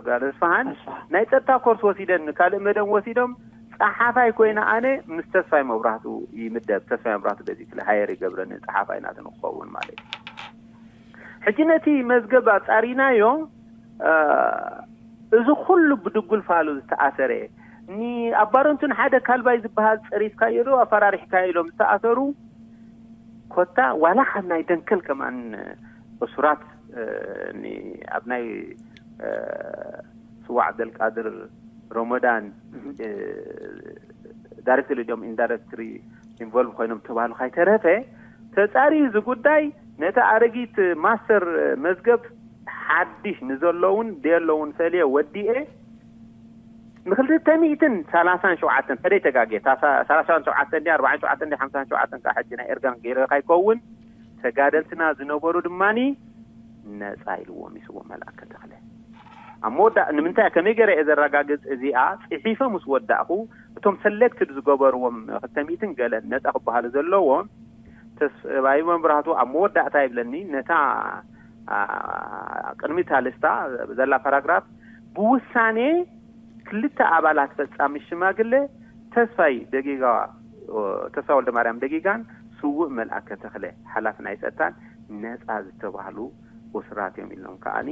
ጓል ኣስፋሃን ናይ ፀጥታ ኮርስ ወሲደን ካልእ መደብ ወሲዶም ፀሓፋይ ኮይነ ኣነ ምስ ተስፋይ መብራህቱ ይምደብ ተስፋይ መብራህቱ በዚ ክሊ ሃየር ይገብረኒ ፀሓፋይ ናትን ክኸውን ማለት እዩ። ሕጂ ነቲ መዝገብ ኣፃሪናዮ እዚ ኩሉ ብድጉል ፋሉ ዝተኣሰረ ንኣባረንቱን ሓደ ካልባይ ዝበሃል ፀሪፍካዮ ዶ ኣፈራሪሕካዮ ኢሎም ዝተኣሰሩ ኮታ ዋላ ካብ ናይ ደንከል ከማን እሱራት ኣብ ናይ ስዋ ዓብደልቃድር ሮሞዳን ዳይሬክትሊ ድዮም ኢንዳይሬክትሊ ኢንቮልቭ ኮይኖም ተባህሉ ካይተረፈ ተፃሪ እዚ ጉዳይ ነቲ ኣረጊት ማስተር መዝገብ ሓድሽ ንዘለውን ደየለውን ሰልየ ወዲኤ ንክልተ ሚእትን ሰላሳን ሸውዓተን ተደይ ተጋጌ ሰላሳን ሸውዓተን ዲ ኣርባዓን ሸውዓተን ዲ ሓምሳን ሸውዓተን ከዓ ሕጂ ናይ ኤርጋን ገይረ ካይከውን ተጋደልትና ዝነበሩ ድማኒ ነፃ ኢልዎም ይስዎ መልኣከ ተኽለ ኣብ መወዳ ንምንታይ ከመይ ገይረ እየ ዘረጋግፅ እዚኣ ፅሒፈ ምስ ወዳእኹ እቶም ሰሌክትድ ዝገበርዎም ክልተ ሚእትን ገለን ነፃ ክበሃሉ ዘለዎም ተስፋይ መብራህቱ ኣብ መወዳእታ ይብለኒ ነታ ቅድሚታ ልስታ ዘላ ፓራግራፍ ብውሳኔ ክልተ ኣባላት ፈጻሚ ሽማግለ ተስፋይ ደጊጋ ተስፋ ወልደ ማርያም ደጊጋን ስውእ መልኣከ ተኽለ ሓላፊ ናይ ጸጥታን ነጻ ዝተባህሉ እሱራት እዮም ኢሎም ከዓኒ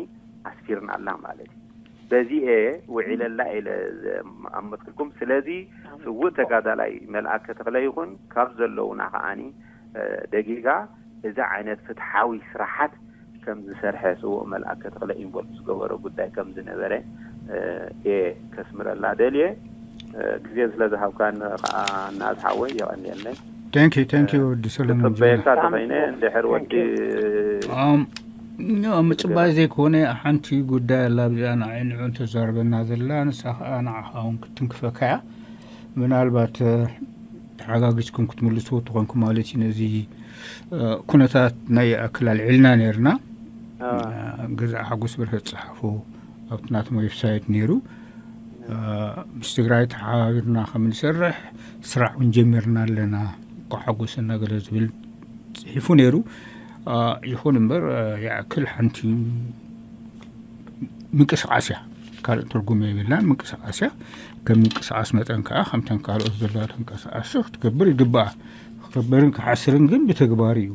ኣስፊርናላ ማለት እዩ። በዚ እየ ውዒለላ ኢለ ኣመትክልኩም። ስለዚ ስውእ ተጋዳላይ መልኣከ ተኽለ ይኹን ካብ ዘለውና ከዓኒ ደጊጋ እዚ ዓይነት ፍትሓዊ ስራሓት ከም ዝሰርሐ ስውእ መልኣከ ተኽለ ኢንቮልቭ ዝገበሮ ጉዳይ ከም ዝነበረ እየ ከስምረላ ደልየ። ግዜ ስለ ዝሃብካኒ ከዓ እናዝሓወይ የቐንየለይ። Thank you, thank you ወዲ ሰለሞን። ክፅበየካ ተኸይነ እንድሕር ወዲ ምፅባይ ዘይኮነ ሓንቲ ጉዳይ ኣላ ብዚኣ ንዓይ ንዑ እንተዛርበና ዘላ ንሳ ከዓ ንዓኻ እውን ክትንክፈካ እያ። ምናልባት ተሓጋጊዝኩም ክትምልስዎ ትኾንኩም ማለት እዩ። ነዚ ኩነታት ናይ ኣክል ኣልዒልና ነርና። ገዛ ሓጎስ ብርሀ ዝፀሓፎ ኣብቲ ናቶም ዌብሳይት ነይሩ። ምስ ትግራይ ተሓባቢርና ከም ንሰርሕ ስራሕ እውን ጀሚርና ኣለና። እንኳ ሓጎሰና ገለ ዝብል ፅሒፉ ነይሩ። ይኹን እምበር ይኣክል ሓንቲ ምንቅስቃስ እያ። ካልእ ትርጉም የብላን። ምንቅስቃስ እያ። ከም ምንቅስቃስ መጠን ከዓ ከምተን ካልኦት ዘለዋ ተንቀሳቃሲ ክትገብር ይግባኣ። ክኽበርን ክሓስርን ግን ብተግባር እዩ።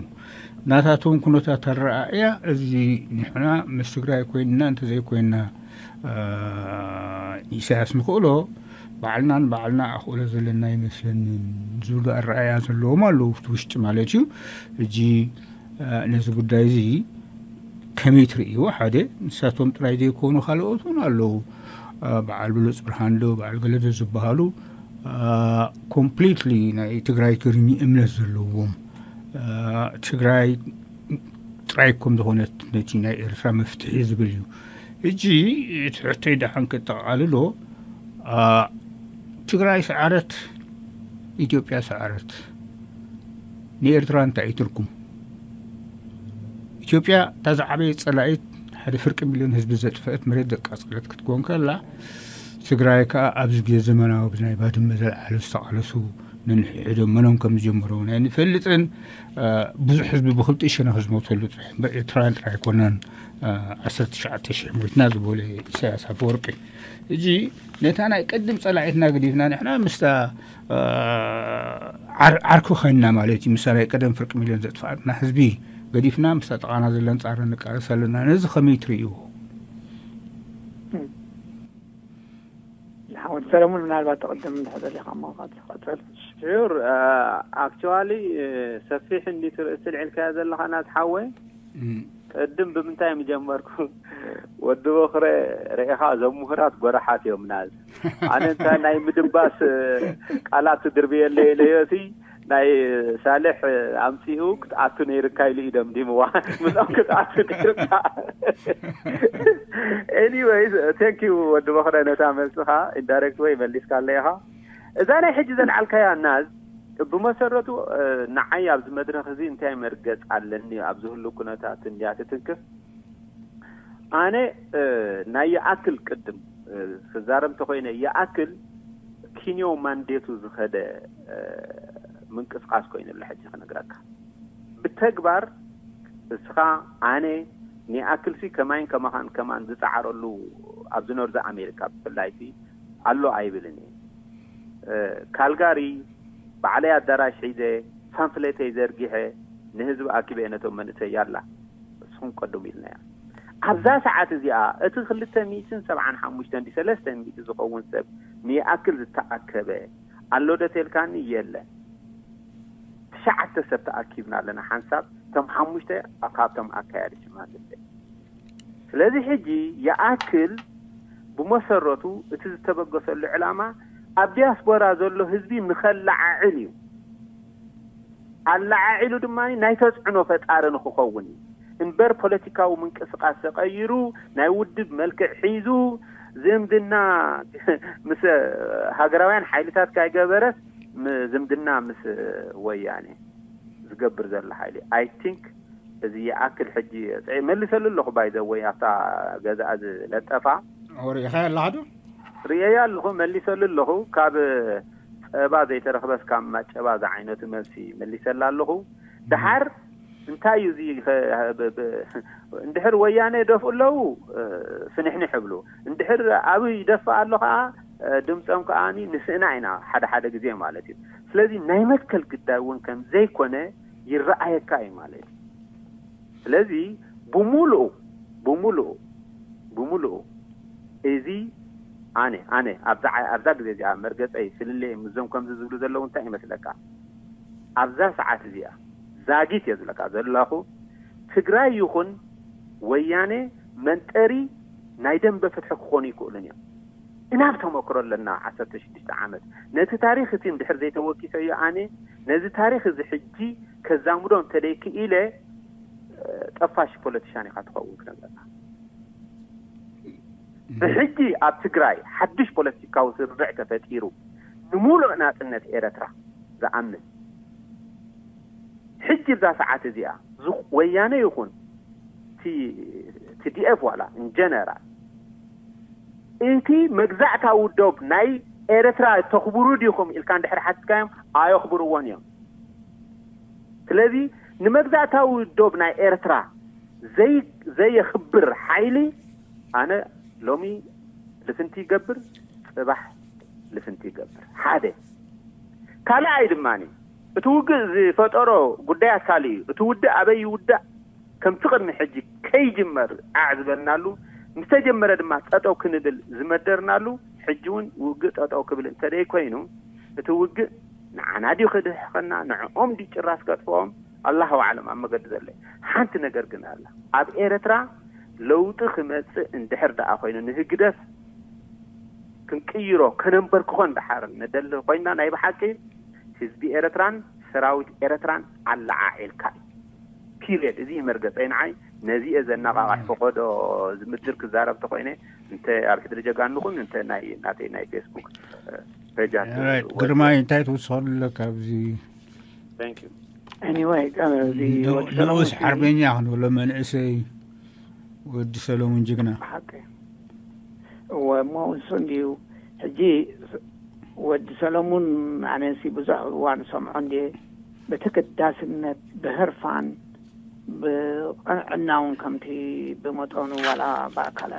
ናታቶም ኩነታት ኣረኣእያ እዚ ንሕና ምስ ትግራይ ኮይንና እንተዘይኮይንና ኢሳያስ ንኽእሎ ባዕልና ንባዕልና ኣኽእሎ ዘለና ይመስለንን ዝብሉ ኣረኣእያ ዘለዎም ኣለዉ ኣብቲ ውሽጢ ማለት እዩ። ሕጂ ነዚ ጉዳይ እዚ ከመይ ትርእይዎ? ሓደ ንሳቶም ጥራይ ዘይኮኑ ካልኦት እውን ኣለዉ። በዓል ብሉፅ ብርሃን ዶ በዓል ገለዶ ዝበሃሉ ኮምፕሊትሊ ናይ ትግራይ ትግርኛ እምነት ዘለዎም ትግራይ ጥራይ ከም ዝኾነት ነቲ ናይ ኤርትራ መፍትሒ ዝብል እዩ። ሕጂ እቲ ሕቶይ ደሓን ከጠቓልሎ ትግራይ ሰዓረት ኢትዮጵያ ሰዓረት። ንኤርትራ እንታይ እዩ ትርጉም? ኢትዮጵያ እታ ዝዓበየ ጸላኢት፣ ሓደ ፍርቂ ሚልዮን ህዝቢ ዘጥፈአት፣ መሬት ዘቃጸለት ክትኮን ከላ፣ ትግራይ ከኣ ኣብዚ ግዜ ዘመናዊ፣ ብናይ ባድመ ዘልዓሉ ዝተቓለሱ ነንሕድሕዶም መኖም ከም ዝጀመሩ እውን ኣይንፈልጥን። ብዙሕ ህዝቢ ብክልቲኡ ሸነኽ ዝሞተሉ ጥራሕ እምበር ኤርትራውያን ጥራሕ ኣይኮነን። ዓሰርተ ትሽዓተ ሽሕ ሞትና ዝበለ ኢሳያስ ኣፈወርቂ። እዚ ነታ ናይ ቅድም ጸላዒትና ገዲፍና ንሕና ምስታ ዓርኩ ኮይንና ማለት እዩ። ምሳሌ ቀደም ፍርቂ ሚልዮን ዘጥፋእና ህዝቢ ገዲፍና ምስታ ጥቓና ዘለን ጻረ ንቃለስ ኣለና። ነዚ ከመይ ትርእይዎ? ሓወት ሰለሙን ምናልባት ተቐደም እንድሕር ደሊኻ እሞ ካብ ትቐጽል። ሹር። ኣክቹዋሊ ሰፊሕ እንዲ ትርእስ ልዕልካዮ ዘለኻ ናት ሓወ። ቅድም ብምንታይ ምጀመርኩ? ወዲ በኽረ ርኢኻ፣ እዞም ምሁራት ጎረሓት እዮም ናዝ። ኣነ እንታይ ናይ ምድባስ ቃላት ትድርብየለይ ኢለዮሲ፣ ናይ ሳልሕ ኣምጺኡ ክትኣቱ ነይርካ ኢሉ እዩ ደምዲምዋ። ምስኦም ክትኣቱ ነይርካ። Anyways, thank you ወዲ በኽረ፣ ነታ መልስኻ ኢንዳይሬክት ወይ መሊስካለይ ኢኻ። እዛ ናይ ሕጂ ዘልዓልካያ ናዝ ብመሰረቱ ንዓይ ኣብዚ መድረኽ እዚ እንታይ መርገጽ ኣለኒ ኣብዚ ህሉ ኩነታት እንድያ ትትንክፍ። ኣነ ናይ ይኣክል ቅድም ክዛረብ እንተኮይነ ይኣክል ኪንዮ ማንዴቱ ዝኸደ ምንቅስቃስ ኮይኑ ኣሎ ሕጂ ክነግረካ። ብተግባር እስኻ ኣነ ንይኣክልሲ ከማይን ከማኻን ከማን ዝጸዓረሉ ኣብዚ ኖርዝ ኣሜሪካ ብፍላይቲ ኣሎ ኣይብልን እየ። ካልጋሪ ባዕለይ ኣዳራሽ ሒዘ ፓምፍሌተይ ዘርጊሐ ንህዝቢ ኣኪበ ነቶም መንእሰይ ያላ እስኹም ቀድሙ ኢልናያ። ኣብዛ ሰዓት እዚኣ እቲ ክልተ ሚእትን ሰብዓን ሓሙሽተን ድዩ ሰለስተ ሚእቲ ዝኸውን ሰብ ንይኣክል ዝተኣከበ ኣሎ ዶ ተልካኒ? የለን። ትሽዓተ ሰብ ተኣኪብና ኣለና ሓንሳብ እቶም ሓሙሽተ ካብቶም ኣካያዲ ሽማግሌ። ስለዚ ሕጂ ይኣክል ብመሰረቱ እቲ ዝተበገሰሉ ዕላማ ኣብ ዲያስፖራ ዘሎ ህዝቢ ንኸለዓዕል እዩ። ኣለዓዒሉ ድማ ናይ ተፅዕኖ ፈጣሪ ንክኸውን እዩ እምበር ፖለቲካዊ ምንቅስቃስ ተቐይሩ ናይ ውድብ መልክዕ ሒዙ ዝምድና ምስ ሃገራውያን ሓይልታት ካይገበረስ ዝምድና ምስ ወያኔ ዝገብር ዘሎ ሓይሊ I think እዚ ይኣክል ሕጂ መሊሰሉ ኣለኹ። ባይዘወይ ኣብታ ገዛኣ ዝለጠፋ ሪኢኻያ ኣለኻ ዶ? ርእየያ ኣለኹ፣ መሊሰሉ ኣለኹ። ካብ ጸባ ዘይተረኽበስ ካብ ማጨባ ዝዓይነቱ መልሲ መሊሰላ ኣለኹ። ደሓር እንታይ እዩ እዚ? እንድሕር ወያነ ደፍኡ ኣለዉ ፍንሕንሕ እብሉ፣ እንድሕር ኣብይ ይደፍእ ኣሎ ከዓ ድምፆም ከዓ ንስእና ኢና ሓደ ሓደ ግዜ ማለት እዩ። ስለዚ ናይ መትከል ግዳይ እውን ከም ዘይኮነ ይረኣየካ እዩ ማለት እዩ። ስለዚ ብሙሉኡ ብሙሉኡ ብሙሉኡ እዚ ኣነ ኣነ ኣብዛ ግዜ እዚኣ መርገፀይ ፍልልየ ምስዞም ከምዚ ዝብሉ ዘለዉ እንታይ ይመስለካ? ኣብዛ ሰዓት እዚኣ ዛጊት እየ ዝብለካ ዘለኹ። ትግራይ ይኹን ወያነ መንጠሪ ናይ ደንበ ፍትሒ ክኾኑ ይክእሉን እዮም። እናብ ተመክሮ ኣለና ዓሰርተ ሽዱሽተ ዓመት ነቲ ታሪኽ እቲ እንድሕር ዘይተወኪሰዮ ኣነ ነዚ ታሪኽ እዚ ሕጂ ከዛምዶ እንተደይ ክኢለ ጠፋሽ ፖለቲሻን ኢኻ ትኸውን ክነግረካ። ብሕጂ ኣብ ትግራይ ሓድሽ ፖለቲካዊ ስርርዕ ተፈጢሩ ንምሉእ ናፅነት ኤረትራ ዝኣምን ሕጂ እዛ ሰዓት እዚኣ ወያነ ይኹን ቲዲኤፍ ዋላ እንጀነራል እቲ መግዛእታዊ ዶብ ናይ ኤረትራ ተኽብሩ ዲኹም ኢልካ እንድሕር ሓትትካዮም ኣየኽብርዎን እዮም። ስለዚ ንመግዛእታዊ ዶብ ናይ ኤርትራ ዘይ ዘየኽብር ሓይሊ ኣነ ሎሚ ልፍንቲ ይገብር፣ ጽባሕ ልፍንቲ ይገብር። ሓደ ካልኣይ ድማ እቲ ውግእ ዝፈጠሮ ጉዳያት ካልእ እዩ። እቲ ውድእ ኣበይ ይውዳእ ከምቲ ቅድሚ ሕጂ ከይጅመር ዓዕ ዝበልናሉ ምስ ተጀመረ ድማ ጠጠው ክንብል ዝመደርናሉ ሕጂ እውን ውግእ ጠጠው ክብል እንተደይ ኮይኑ እቲ ውግእ ንዓና ድዩ ክድሕኸና ንዕኦም ድዩ ጭራስ ከጥፍኦም ኣላሁ ኣዕለም ኣብ መገዲ ዘሎ። ሓንቲ ነገር ግን ኣላ ኣብ ኤረትራ ለውጢ ክመጽእ እንድሕር ደኣ ኮይኑ ንህግደፍ ክንቅይሮ ከነንበርክኾ እንዳሓር ንደሊ ኮይና ናይ ብሓቂ ህዝቢ ኤረትራን ሰራዊት ኤረትራን ኣለዓዒልካ እዩ። ፒሪየድ እዚ እዩ መርገፀይ ንዓይ ነዚ እየ ዘነቃቃሕ ፈቆዶ ዝምድር ክዛረብ ተኮይነ እንተ ኣብ ሕድሪ ጀጋን ንኹን እንተ ናይ ናተይ ናይ ፌስቡክ ፔጃት ግርማይ፣ እንታይ ትውስኸሉ ኣለካ ኣብዚ? Anyway፣ ንኡስ ሓርበኛ ክንብሎ መንእሰይ ወዲ ሰለሙን ጅግና። ሓቂ። እወ፣ እሞ እሱ እንድዩ። ሕጂ ወዲ ሰለሙን፣ ኣነሲ ብዙሕ እዋን ሰምዖ እንድየ። ብትግዳስነት፣ ብህርፋን፣ ብቕንዕና እውን ከምቲ ብመጠኑ ዋላ ብኣካል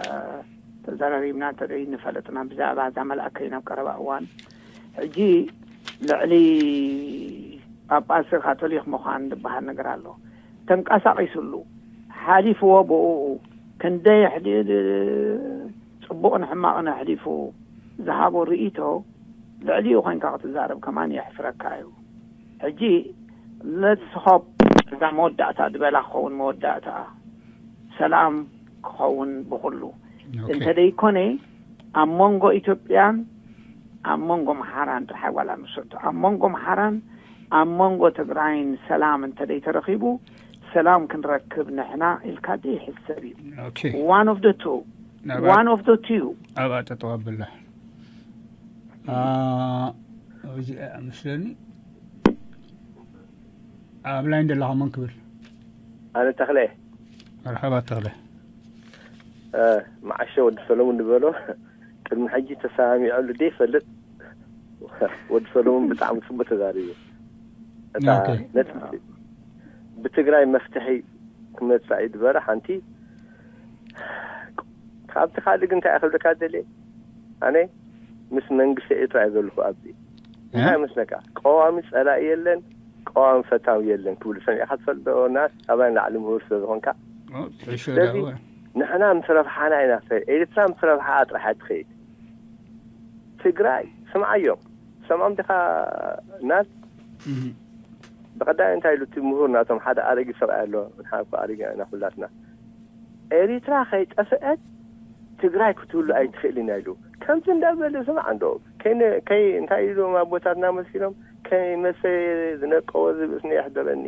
ተዘራሪብና እንተደይ ንፈለጥና ብዛዕባ እዛ መልኣከይ ናብ ቀረባ እዋን። ሕጂ ልዕሊ ጳጳስ ካቶሊክ ምዃን ዝበሃል ነገር ኣሎ። ተንቀሳቒሱሉ፣ ሓሊፍዎ ብእኡ። ክንደይ ኣሕሊ-፣ ጽቡቕን ሕማቕን ኣሕሊፉ ዝሃቦ ርእይቶ ልዕሊኡ ኮይንካ ክትዛረብ ከማን የሕፍረካ እዩ። ሕጂ let's hope እዛ መወዳእታ ዝበላ ክኸውን መወዳእታ ሰላም ክኸውን ብኹሉ። እንተደይኮነ ኣብ መንጎ ኢትዮጵያን ኣብ መንጎ ምሓራን ጥራሕ ዋላ ንሰቶ ኣብ መንጎ ምሓራን ኣብ መንጎ ትግራይን ሰላም እንተደይተረኺቡ ሰላም ክንረክብ ንሕና ኢልካ ዘይሕሰብ እዩ። One of the two. One of the two. ኣብኣ ጠጠው ኣብላ። እዚኣ መስለኒ ኣብ ላይን ዘለኻ መን ክብል? ኣነ ተኽለ። መርሓባ ተኽለ። መዓሾ ወዲ ሰለሙን ዝበሎ ቅድሚ ሕጂ ተሰማሚዐሉ ደይፈልጥ ወዲ ሰለሙን ብጣዕሚ ጽቡቅ ተዛሪቡ። እታ ብትግራይ መፍትሒ ክመጻእ እዩ ዝበረ ሓንቲ ካብቲ ካልእ ግን እንታይ ክብለካ ደልየ ኣነ ምስ መንግስቲ ኤርትራ እየ ዘለኹ ኣብዚ እንታይ መስለካ ቀዋሚ ጸላኢ የለን ቀዋሚ ፈታዊ የለን ክብሉ ሰሚዕካ ትፈልጦ ናስ ካባይ ንላዕሊ ምሁር ስለ ዝኾንካ ስለዚ ንሕና ምስ ረብሓና ኢና ትኸይድ ኤርትራ ምስ ረብሓ ጥራሕ ትኸይድ ትግራይ ስምዓዮም ሰምዖም ዲኻ ናስ ብቐዳይ እንታይ ኢሉ እቲ ምሁር ናቶም ሓደ ኣረጊ ሰብኣይ ኣሎ ንሓ ኣረጊ ኢና ኩላትና ኤሪትራ ከይጠፍአት ትግራይ ክትህሉ ኣይትኽእልን እያ ኢሉ ከምዚ እንዳበለ ስማዕ እንዶ ከይ እንታይ ኢሎም ኣቦታትና መሲሎም ከይመሰ ዝነቀወ ዝብእስኒ የሕደረኒ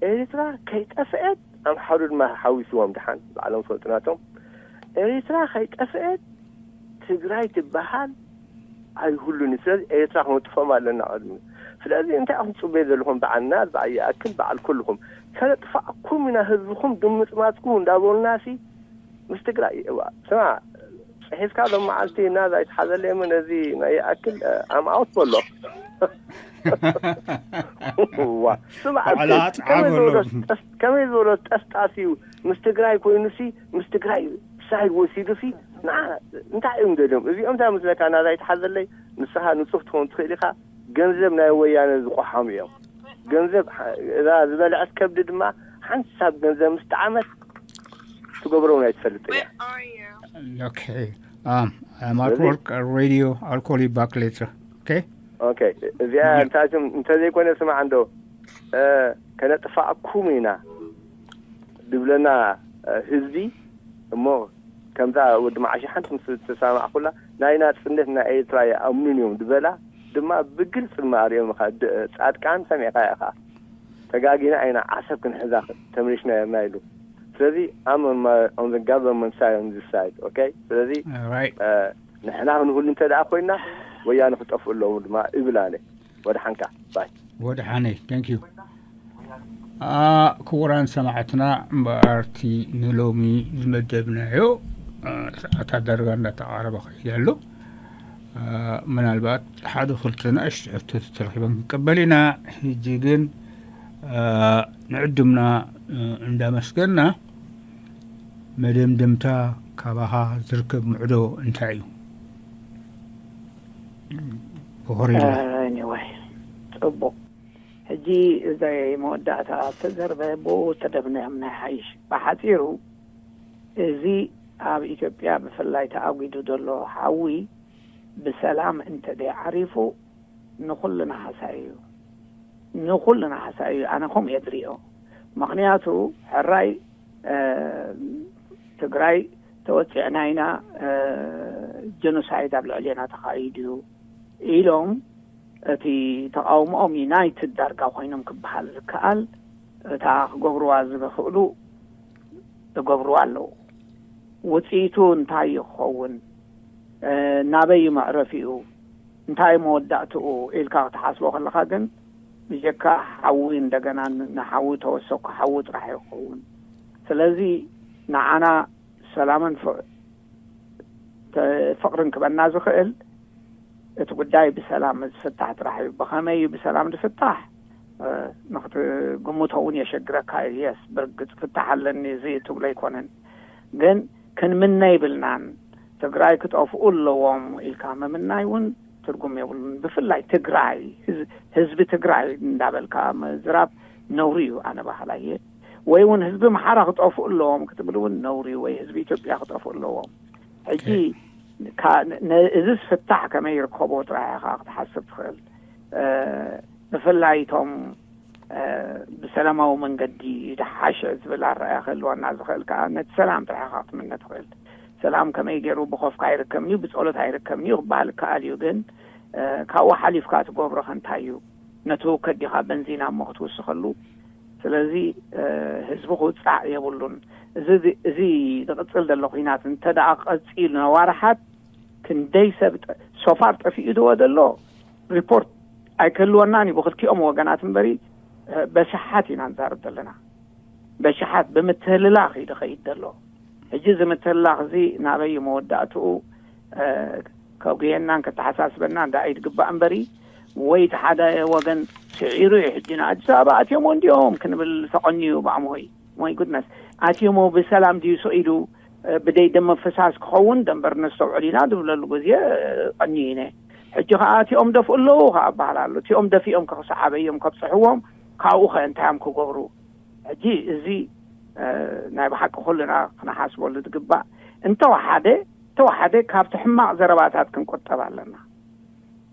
ኤሪትራ ከይጠፍአት ኣምሓሩ ድማ ሓዊስዎም ድሓን ባዕሎም ፈልጡ ናቶም ኤሪትራ ከይጠፍአት ትግራይ ትበሃል ኣይህሉን እዩ ስለዚ ኤርትራ ክነጥፎም ኣለና ቅድሚ ስለዚ እንታይ ኢኹም ፅበዩ ዘለኹም በዓል ናዝ በዓል ይኣክል በዓል ኩልኹም ከነጥፋእኩም ኢና ህዝብኹም ድምፅማፅኩም እንዳበሉና ሲ ምስ ትግራይ እዋ ስማ ፅሒፍካ ሎም መዓልቲ ናዝ ኣይትሓዘለይ እሞ ነዚ ናይ ይኣክል ኣምኣውት በሎ ዋ ስማ ከመይ ዝበሎ ጠስጣስ እዩ ምስ ትግራይ ኮይኑ ሲ ምስ ትግራይ ሳይድ ወሲዱ ሲ ንዓ እንታይ እዮም ደልዮም እዚኦም እንታይ ምስለካ ናዛ ይትሓዘለይ ንስኻ ንጹህ ትኸውን ትኽእል ኢኻ ገንዘብ ናይ ወያነ ዝቆሓሙ እዮም ገንዘብ እዛ ዝበልዐት ከብዲ ድማ ሓንሳብ ገንዘብ ምስ ጣዓመት ትገብሮ እውን ኣይትፈልጥን እያ Okay. Um, I'm at work, uh, radio. I'll call you back later. Okay? Okay. እዚኣ እንታይ እንተዘይኮነ ስማዕ እንዶ ከነጥፋእኩም ኢና ድብለና ህዝቢ እሞ ከምዛ ወዲ መዓሽ ሓንቲ ምስ ተሰማዕኩላ ናይ ናፅነት ናይ ኤርትራ ይኣምኑን እዮም ዝበላ ድማ ብግልፂ ድማ ኣሪኦም ፃድቃን ሰሚዕካ ኢኻ ተጋጊና ኢና ዓሰብ ክንሕዛ ተምሪሽና የርና ኢሉ ስለዚ I'm on my on the government side on this side okay ስለዚ ንሕና ክንህሉ እንተ ደኣ ኮይና ወያነ ክጠፍኡ ኣለዎም ድማ እብል ኣነ ወድሓንካ ባይ ወድሓነይ thank you ክቡራን ሰማዕትና እምበኣርቲ ንሎሚ ዝመደብናዮ ሰዓታት ዳርጋ እንዳተቃረበ ክኢል ኣሎ ምናልባት ሓደ ክልተ ንእሽቶ ሕቶታት ተረኪበን ክንቀበል ኢና ሕጂ ግን ንዕድምና እንዳመስገና መደምደምታ ካባኻ ዝርከብ ምዕዶ እንታይ እዩ Anyway, ጽቡቕ ሕጂ እዘ መወዳእታ ተዘርበ ብኡ ተደምነም ናይ ሓይሽ ብሓፂሩ እዚ ኣብ ኢትዮጵያ ብፍላይ ተኣጒዱ ዘሎ ሓዊ ብሰላም እንተደይ ዓሪፉ ንኹልና ሓሳይ እዩ ንኹልና ሓሳይ እዩ ኣነ ከምኡ እየ ዝሪኦ ምኽንያቱ ሕራይ ትግራይ ተወፂዕና ኢና ጀኖሳይድ ኣብ ልዕሌና ተኻይዱ እዩ ኢሎም እቲ ተቃውሞኦም ዩናይትድ ዳርጋ ኮይኖም ክበሃል ዝከኣል እታ ክገብርዋ ዝኽእሉ ዝገብርዋ ኣለዉ ውፅኢቱ እንታይ እዩ ክኸውን ናበይ መዕረፊኡ እንታይ መወዳእትኡ ኢልካ ክትሓስቦ ከለኻ ግን ብጀካ ሓዊ እንደገና ንሓዊ ተወሰኩ ሓዊ ጥራሕ ይኸውን። ስለዚ ንዓና ሰላምን ፍቕርን ክበና ዝኽእል እቲ ጉዳይ ብሰላም ዝፍታሕ ጥራሕ እዩ። ብኸመይ እዩ ብሰላም ዝፍታሕ? ንክትግምቶ እውን የሸግረካ እዩ። የስ ብርግፅ ፍታሕ ኣለኒ እዚ ትብሎ ኣይኮነን። ግን ክንምነ ይብልናን ትግራይ ክጠፍኡ ኣለዎም ኢልካ ምምናይ እውን ትርጉም የብሉን። ብፍላይ ትግራይ ህዝቢ ትግራይ እንዳበልካ ምዝራብ ነውሪ እዩ። ኣነ ባህላ እየ ወይ እውን ህዝቢ ምሓራ ክጠፍኡ ኣለዎም ክትብል እውን ነውሪ እዩ። ወይ ህዝቢ ኢትዮጵያ ክጠፍኡ ኣለዎም። ሕጂ እዚ ዝፍታሕ ከመይ ይርከቦ ጥራይ ኢኻ ክትሓስብ ትኽእል። ብፍላይ እቶም ብሰላማዊ መንገዲ ዝሓሸ ዝብል ኣረኣያ ክህልወና ዝኽእል ከዓ ነቲ ሰላም ጥራይ ኢኻ ክትምነ ትኽእል። ሰላም ከመይ ገይሩ ብኮፍካ ኣይርከብን እዩ ብፀሎት ኣይርከብን እዩ ክበሃል ይከኣል እዩ። ግን ካብኡ ሓሊፍካ ትገብሮ ከ እንታይ እዩ? ነቲ ውከት ዲኻ በንዚና እሞ ክትውስኸሉ? ስለዚ ህዝቢ ክውፃዕ የብሉን። እዚ እዚ ዝቕፅል ዘሎ ኩናት እንተ ደኣ ቀፂሉ ነዋርሓት ክንደይ ሰብ ሶፋር ጠፊኡ ድወ ዘሎ ሪፖርት ኣይክህልወናን እዩ ብክልቲኦም ወገናት እምበሪ በሽሓት ኢና ንዛርብ ዘለና። በሽሓት ብምትህልላኽ እዩ ዝኸይድ ዘሎ። ሕጂ እዚ ምትህልላኽ እዚ ናበይ እዩ መወዳእትኡ? ከጉየናን ከተሓሳስበናን ዳኣ ይድግባእ እምበሪ ወይ እቲ ሓደ ወገን ስዒሩ እዩ ሕጂ ንኣዲስ ኣበባ ኣትዮሞ እንዲኦም ክንብል ተቐንዩ ብኣምሆይ ወይ ጉድነስ ኣትዮሞ ብሰላም ድዩ ስዒዱ ብደይ ደመ ፈሳስ ክኸውን ደንበር ነስተውዕል ኢና ዝብለሉ ግዜ ቀንዩ ኢነ። ሕጂ ከዓ እቲኦም ደፍኡ ኣለዉ ከዓ ኣበሃል ኣሎ። እቲኦም ደፊኦም ከክሰዓበዮም ከብፅሕዎም ካብኡ ከ እንታይ እዮም ክገብሩ? ሕጂ እዚ ናይ ብሓቂ ኩልና ክነሓስበሉ ዝግባእ እንተወሓደ እንተወሓደ ካብቲ ሕማቕ ዘረባታት ክንቆጠብ ኣለና።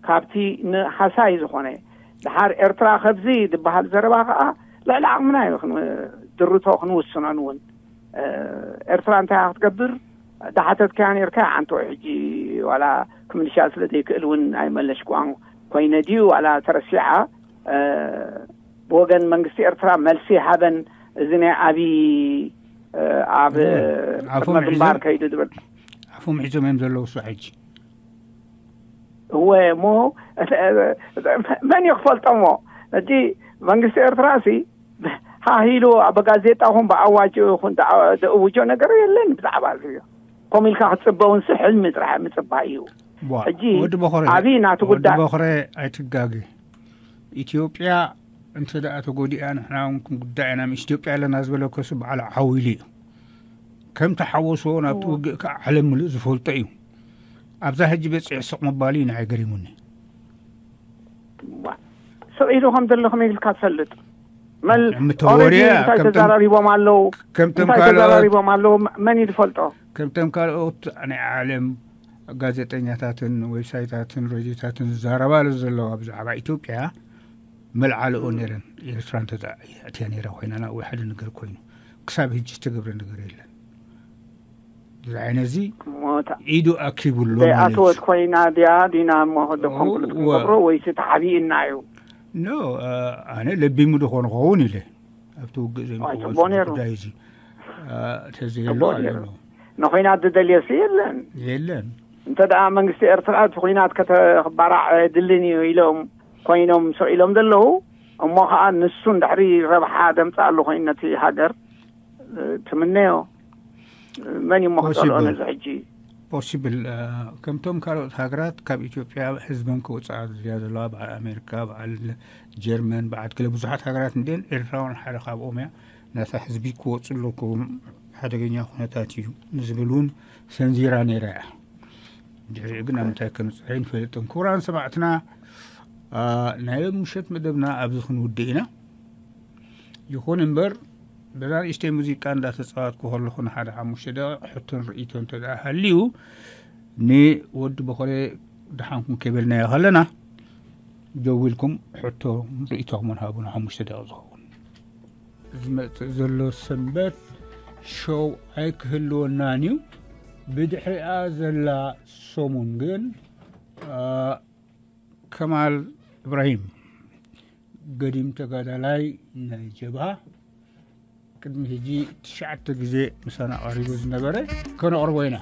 ካብቲ ንሓሳይ ዝኾነ ድሓር ኤርትራ ከብዚ ዝበሃል ዘረባ ከዓ ልዕሊ ዓቕምና እዩ ድርቶ ክንውስኖን እውን ኤርትራ እንታይ ክትገብር ዳሓተትካያ ነርካ። ዓንቶ ሕጂ ዋላ ክምልሻ ስለ ዘይክእል እውን ኣይመለሽኩዋን ኮይነ ድዩ ዋላ ተረሲዓ ብወገን መንግስቲ ኤርትራ መልሲ ሃበን። እዚ ናይ ኣብይ ኣብ ቅድመ ግንባር ከይዱ ዝብል ኣፎም ሒዞም እዮም ዘለዉ እሱ ሕጂ እወ እሞ መን እዩ ክፈልጦ እሞ እቲ መንግስቲ ኤርትራ ሲ ሃሂሉ ኣብ ጋዜጣ ኹን ብኣዋጅ ኹን ደእውጆ ነገር የለን ብዛዕባ እዚ እዩ። ከም ኢልካ ክትፅበ እውን ሲ ሕልሚ ጥራሕ ምፅባይ እዩ። ሕጂ ወዲ በኽረ ኣብይ ናቱ ወዲ ጉዳይ በኽረ ኣይትጋጊ። ኢትዮጵያ እንተ ደኣ ተጎዲኣ ንሕና እውን ክንጉዳእ ኢና ምስ ኢትዮጵያ ኣለና ዝበለ ከሱ በዓል ዓው ኢሉ እዩ። ከም ተሓወሶ ናብቲ ውግእ ከዓ ዓለም ምሉእ ዝፈልጦ እዩ። ኣብዛ ሕጂ በፂሑ ስቕ ምባሉ እዩ ንዓይ ገሪሙኒ። ስቕ ኢሉ ከም ዘሎ ከመይ ኢልካ ትፈልጥ? መል ምተወርየ እንታይ ተዘራሪቦም ኣለዉ? እንታይ ተዘራሪቦም ኣለዉ? መን እዩ ዝፈልጦ? ከምቶም ካልኦት ናይ ዓለም ጋዜጠኛታትን ዌብሳይታትን ሬድዮታትን ዝዛረባሉ ዘለዋ ብዛዕባ ኢትዮጵያ መልዓልኦ ነይረን። ኤርትራ እንተ ኣትያ ነይራ ኮይና ናብኡ ሓደ ነገር ኮይኑ ክሳብ ሕጂ ዝተገብረ ነገር የለን። እዚ ዓይነት እዚ ኢዱ ኣኪቡ ኣሎ ማለት እዩ። ዘይኣተወት ኮይና ድያ ዲና እሞ ደኮንኩሉ ክትገብሮ ወይሲ ተሓቢእና እዩ? ኖ ኣነ ለቢሙ ዝኾን ኸውን ኢለ ኣብቲ ውግእ ዘይምክወል ጉዳይ እዚ ተዘየሎ ኣለሎ። ንኹናት ዝደልየሲ የለን የለን። እንተ ደኣ መንግስቲ ኤርትራ እቲ ኩናት ከተባራዕ ድልን እዩ ኢሎም ኮይኖም ስቕ ኢሎም ዘለዉ እሞ ከዓ ንሱ እንድሕሪ ረብሓ ደምፅኣሉ ኮይኑ ነቲ ሃገር ትምነዮ። መን እዩ እሞ ክፀልኦ ነዚ ሕጂ? ፖሲብል ከምቶም ካልኦት ሃገራት ካብ ኢትዮጵያ ህዝበን ክወፅኣ ዝያ ዘለዋ በዓል ኣሜሪካ በዓል ጀርመን በዓል ክለ ብዙሓት ሃገራት እንድን ኤርትራውን ሓደ ካብኦም እያ። ናታ ህዝቢ ክወፁ ኣለኩም ሓደገኛ ኩነታት እዩ ንዝብል እውን ሰንዚራ ነይራ እያ። ድሕሪኡ ግን ኣብ ምንታይ ከምፅሐ ይንፈልጥን ክቡራን ሰማዕትና ናይ ምሸት መደብና ኣብዚ ክንውድእ ኢና። ይኹን እምበር በዛ ንእሽተይ ሙዚቃ እንዳተፃወትኩ ከለኹ ንሓደ ሓሙሽተ ደቂቕ ሕቶን ርእይቶ እንተ ደኣ ሃልዩ ንወዲ በኾሬ ደሓንኩም ከይበልናዮ ከለና ደዊልኩም ሕቶ ርእይቶኹም ሃቡና ሓሙሽተ ደቂቕ ዝኸውን ዝመፅእ ዘሎ ሰንበት ሾው ኣይክህልወናን እዩ። ብድሕሪኣ ዘላ ሰሙን ግን ከማል እብራሂም ገዲም ተጋዳላይ ናይ ጀብሃ ቅድሚ ሕጂ ትሽዓተ ግዜ ምሳና ቀሪቡ ዝነበረ ከነቕርቦ ኢና።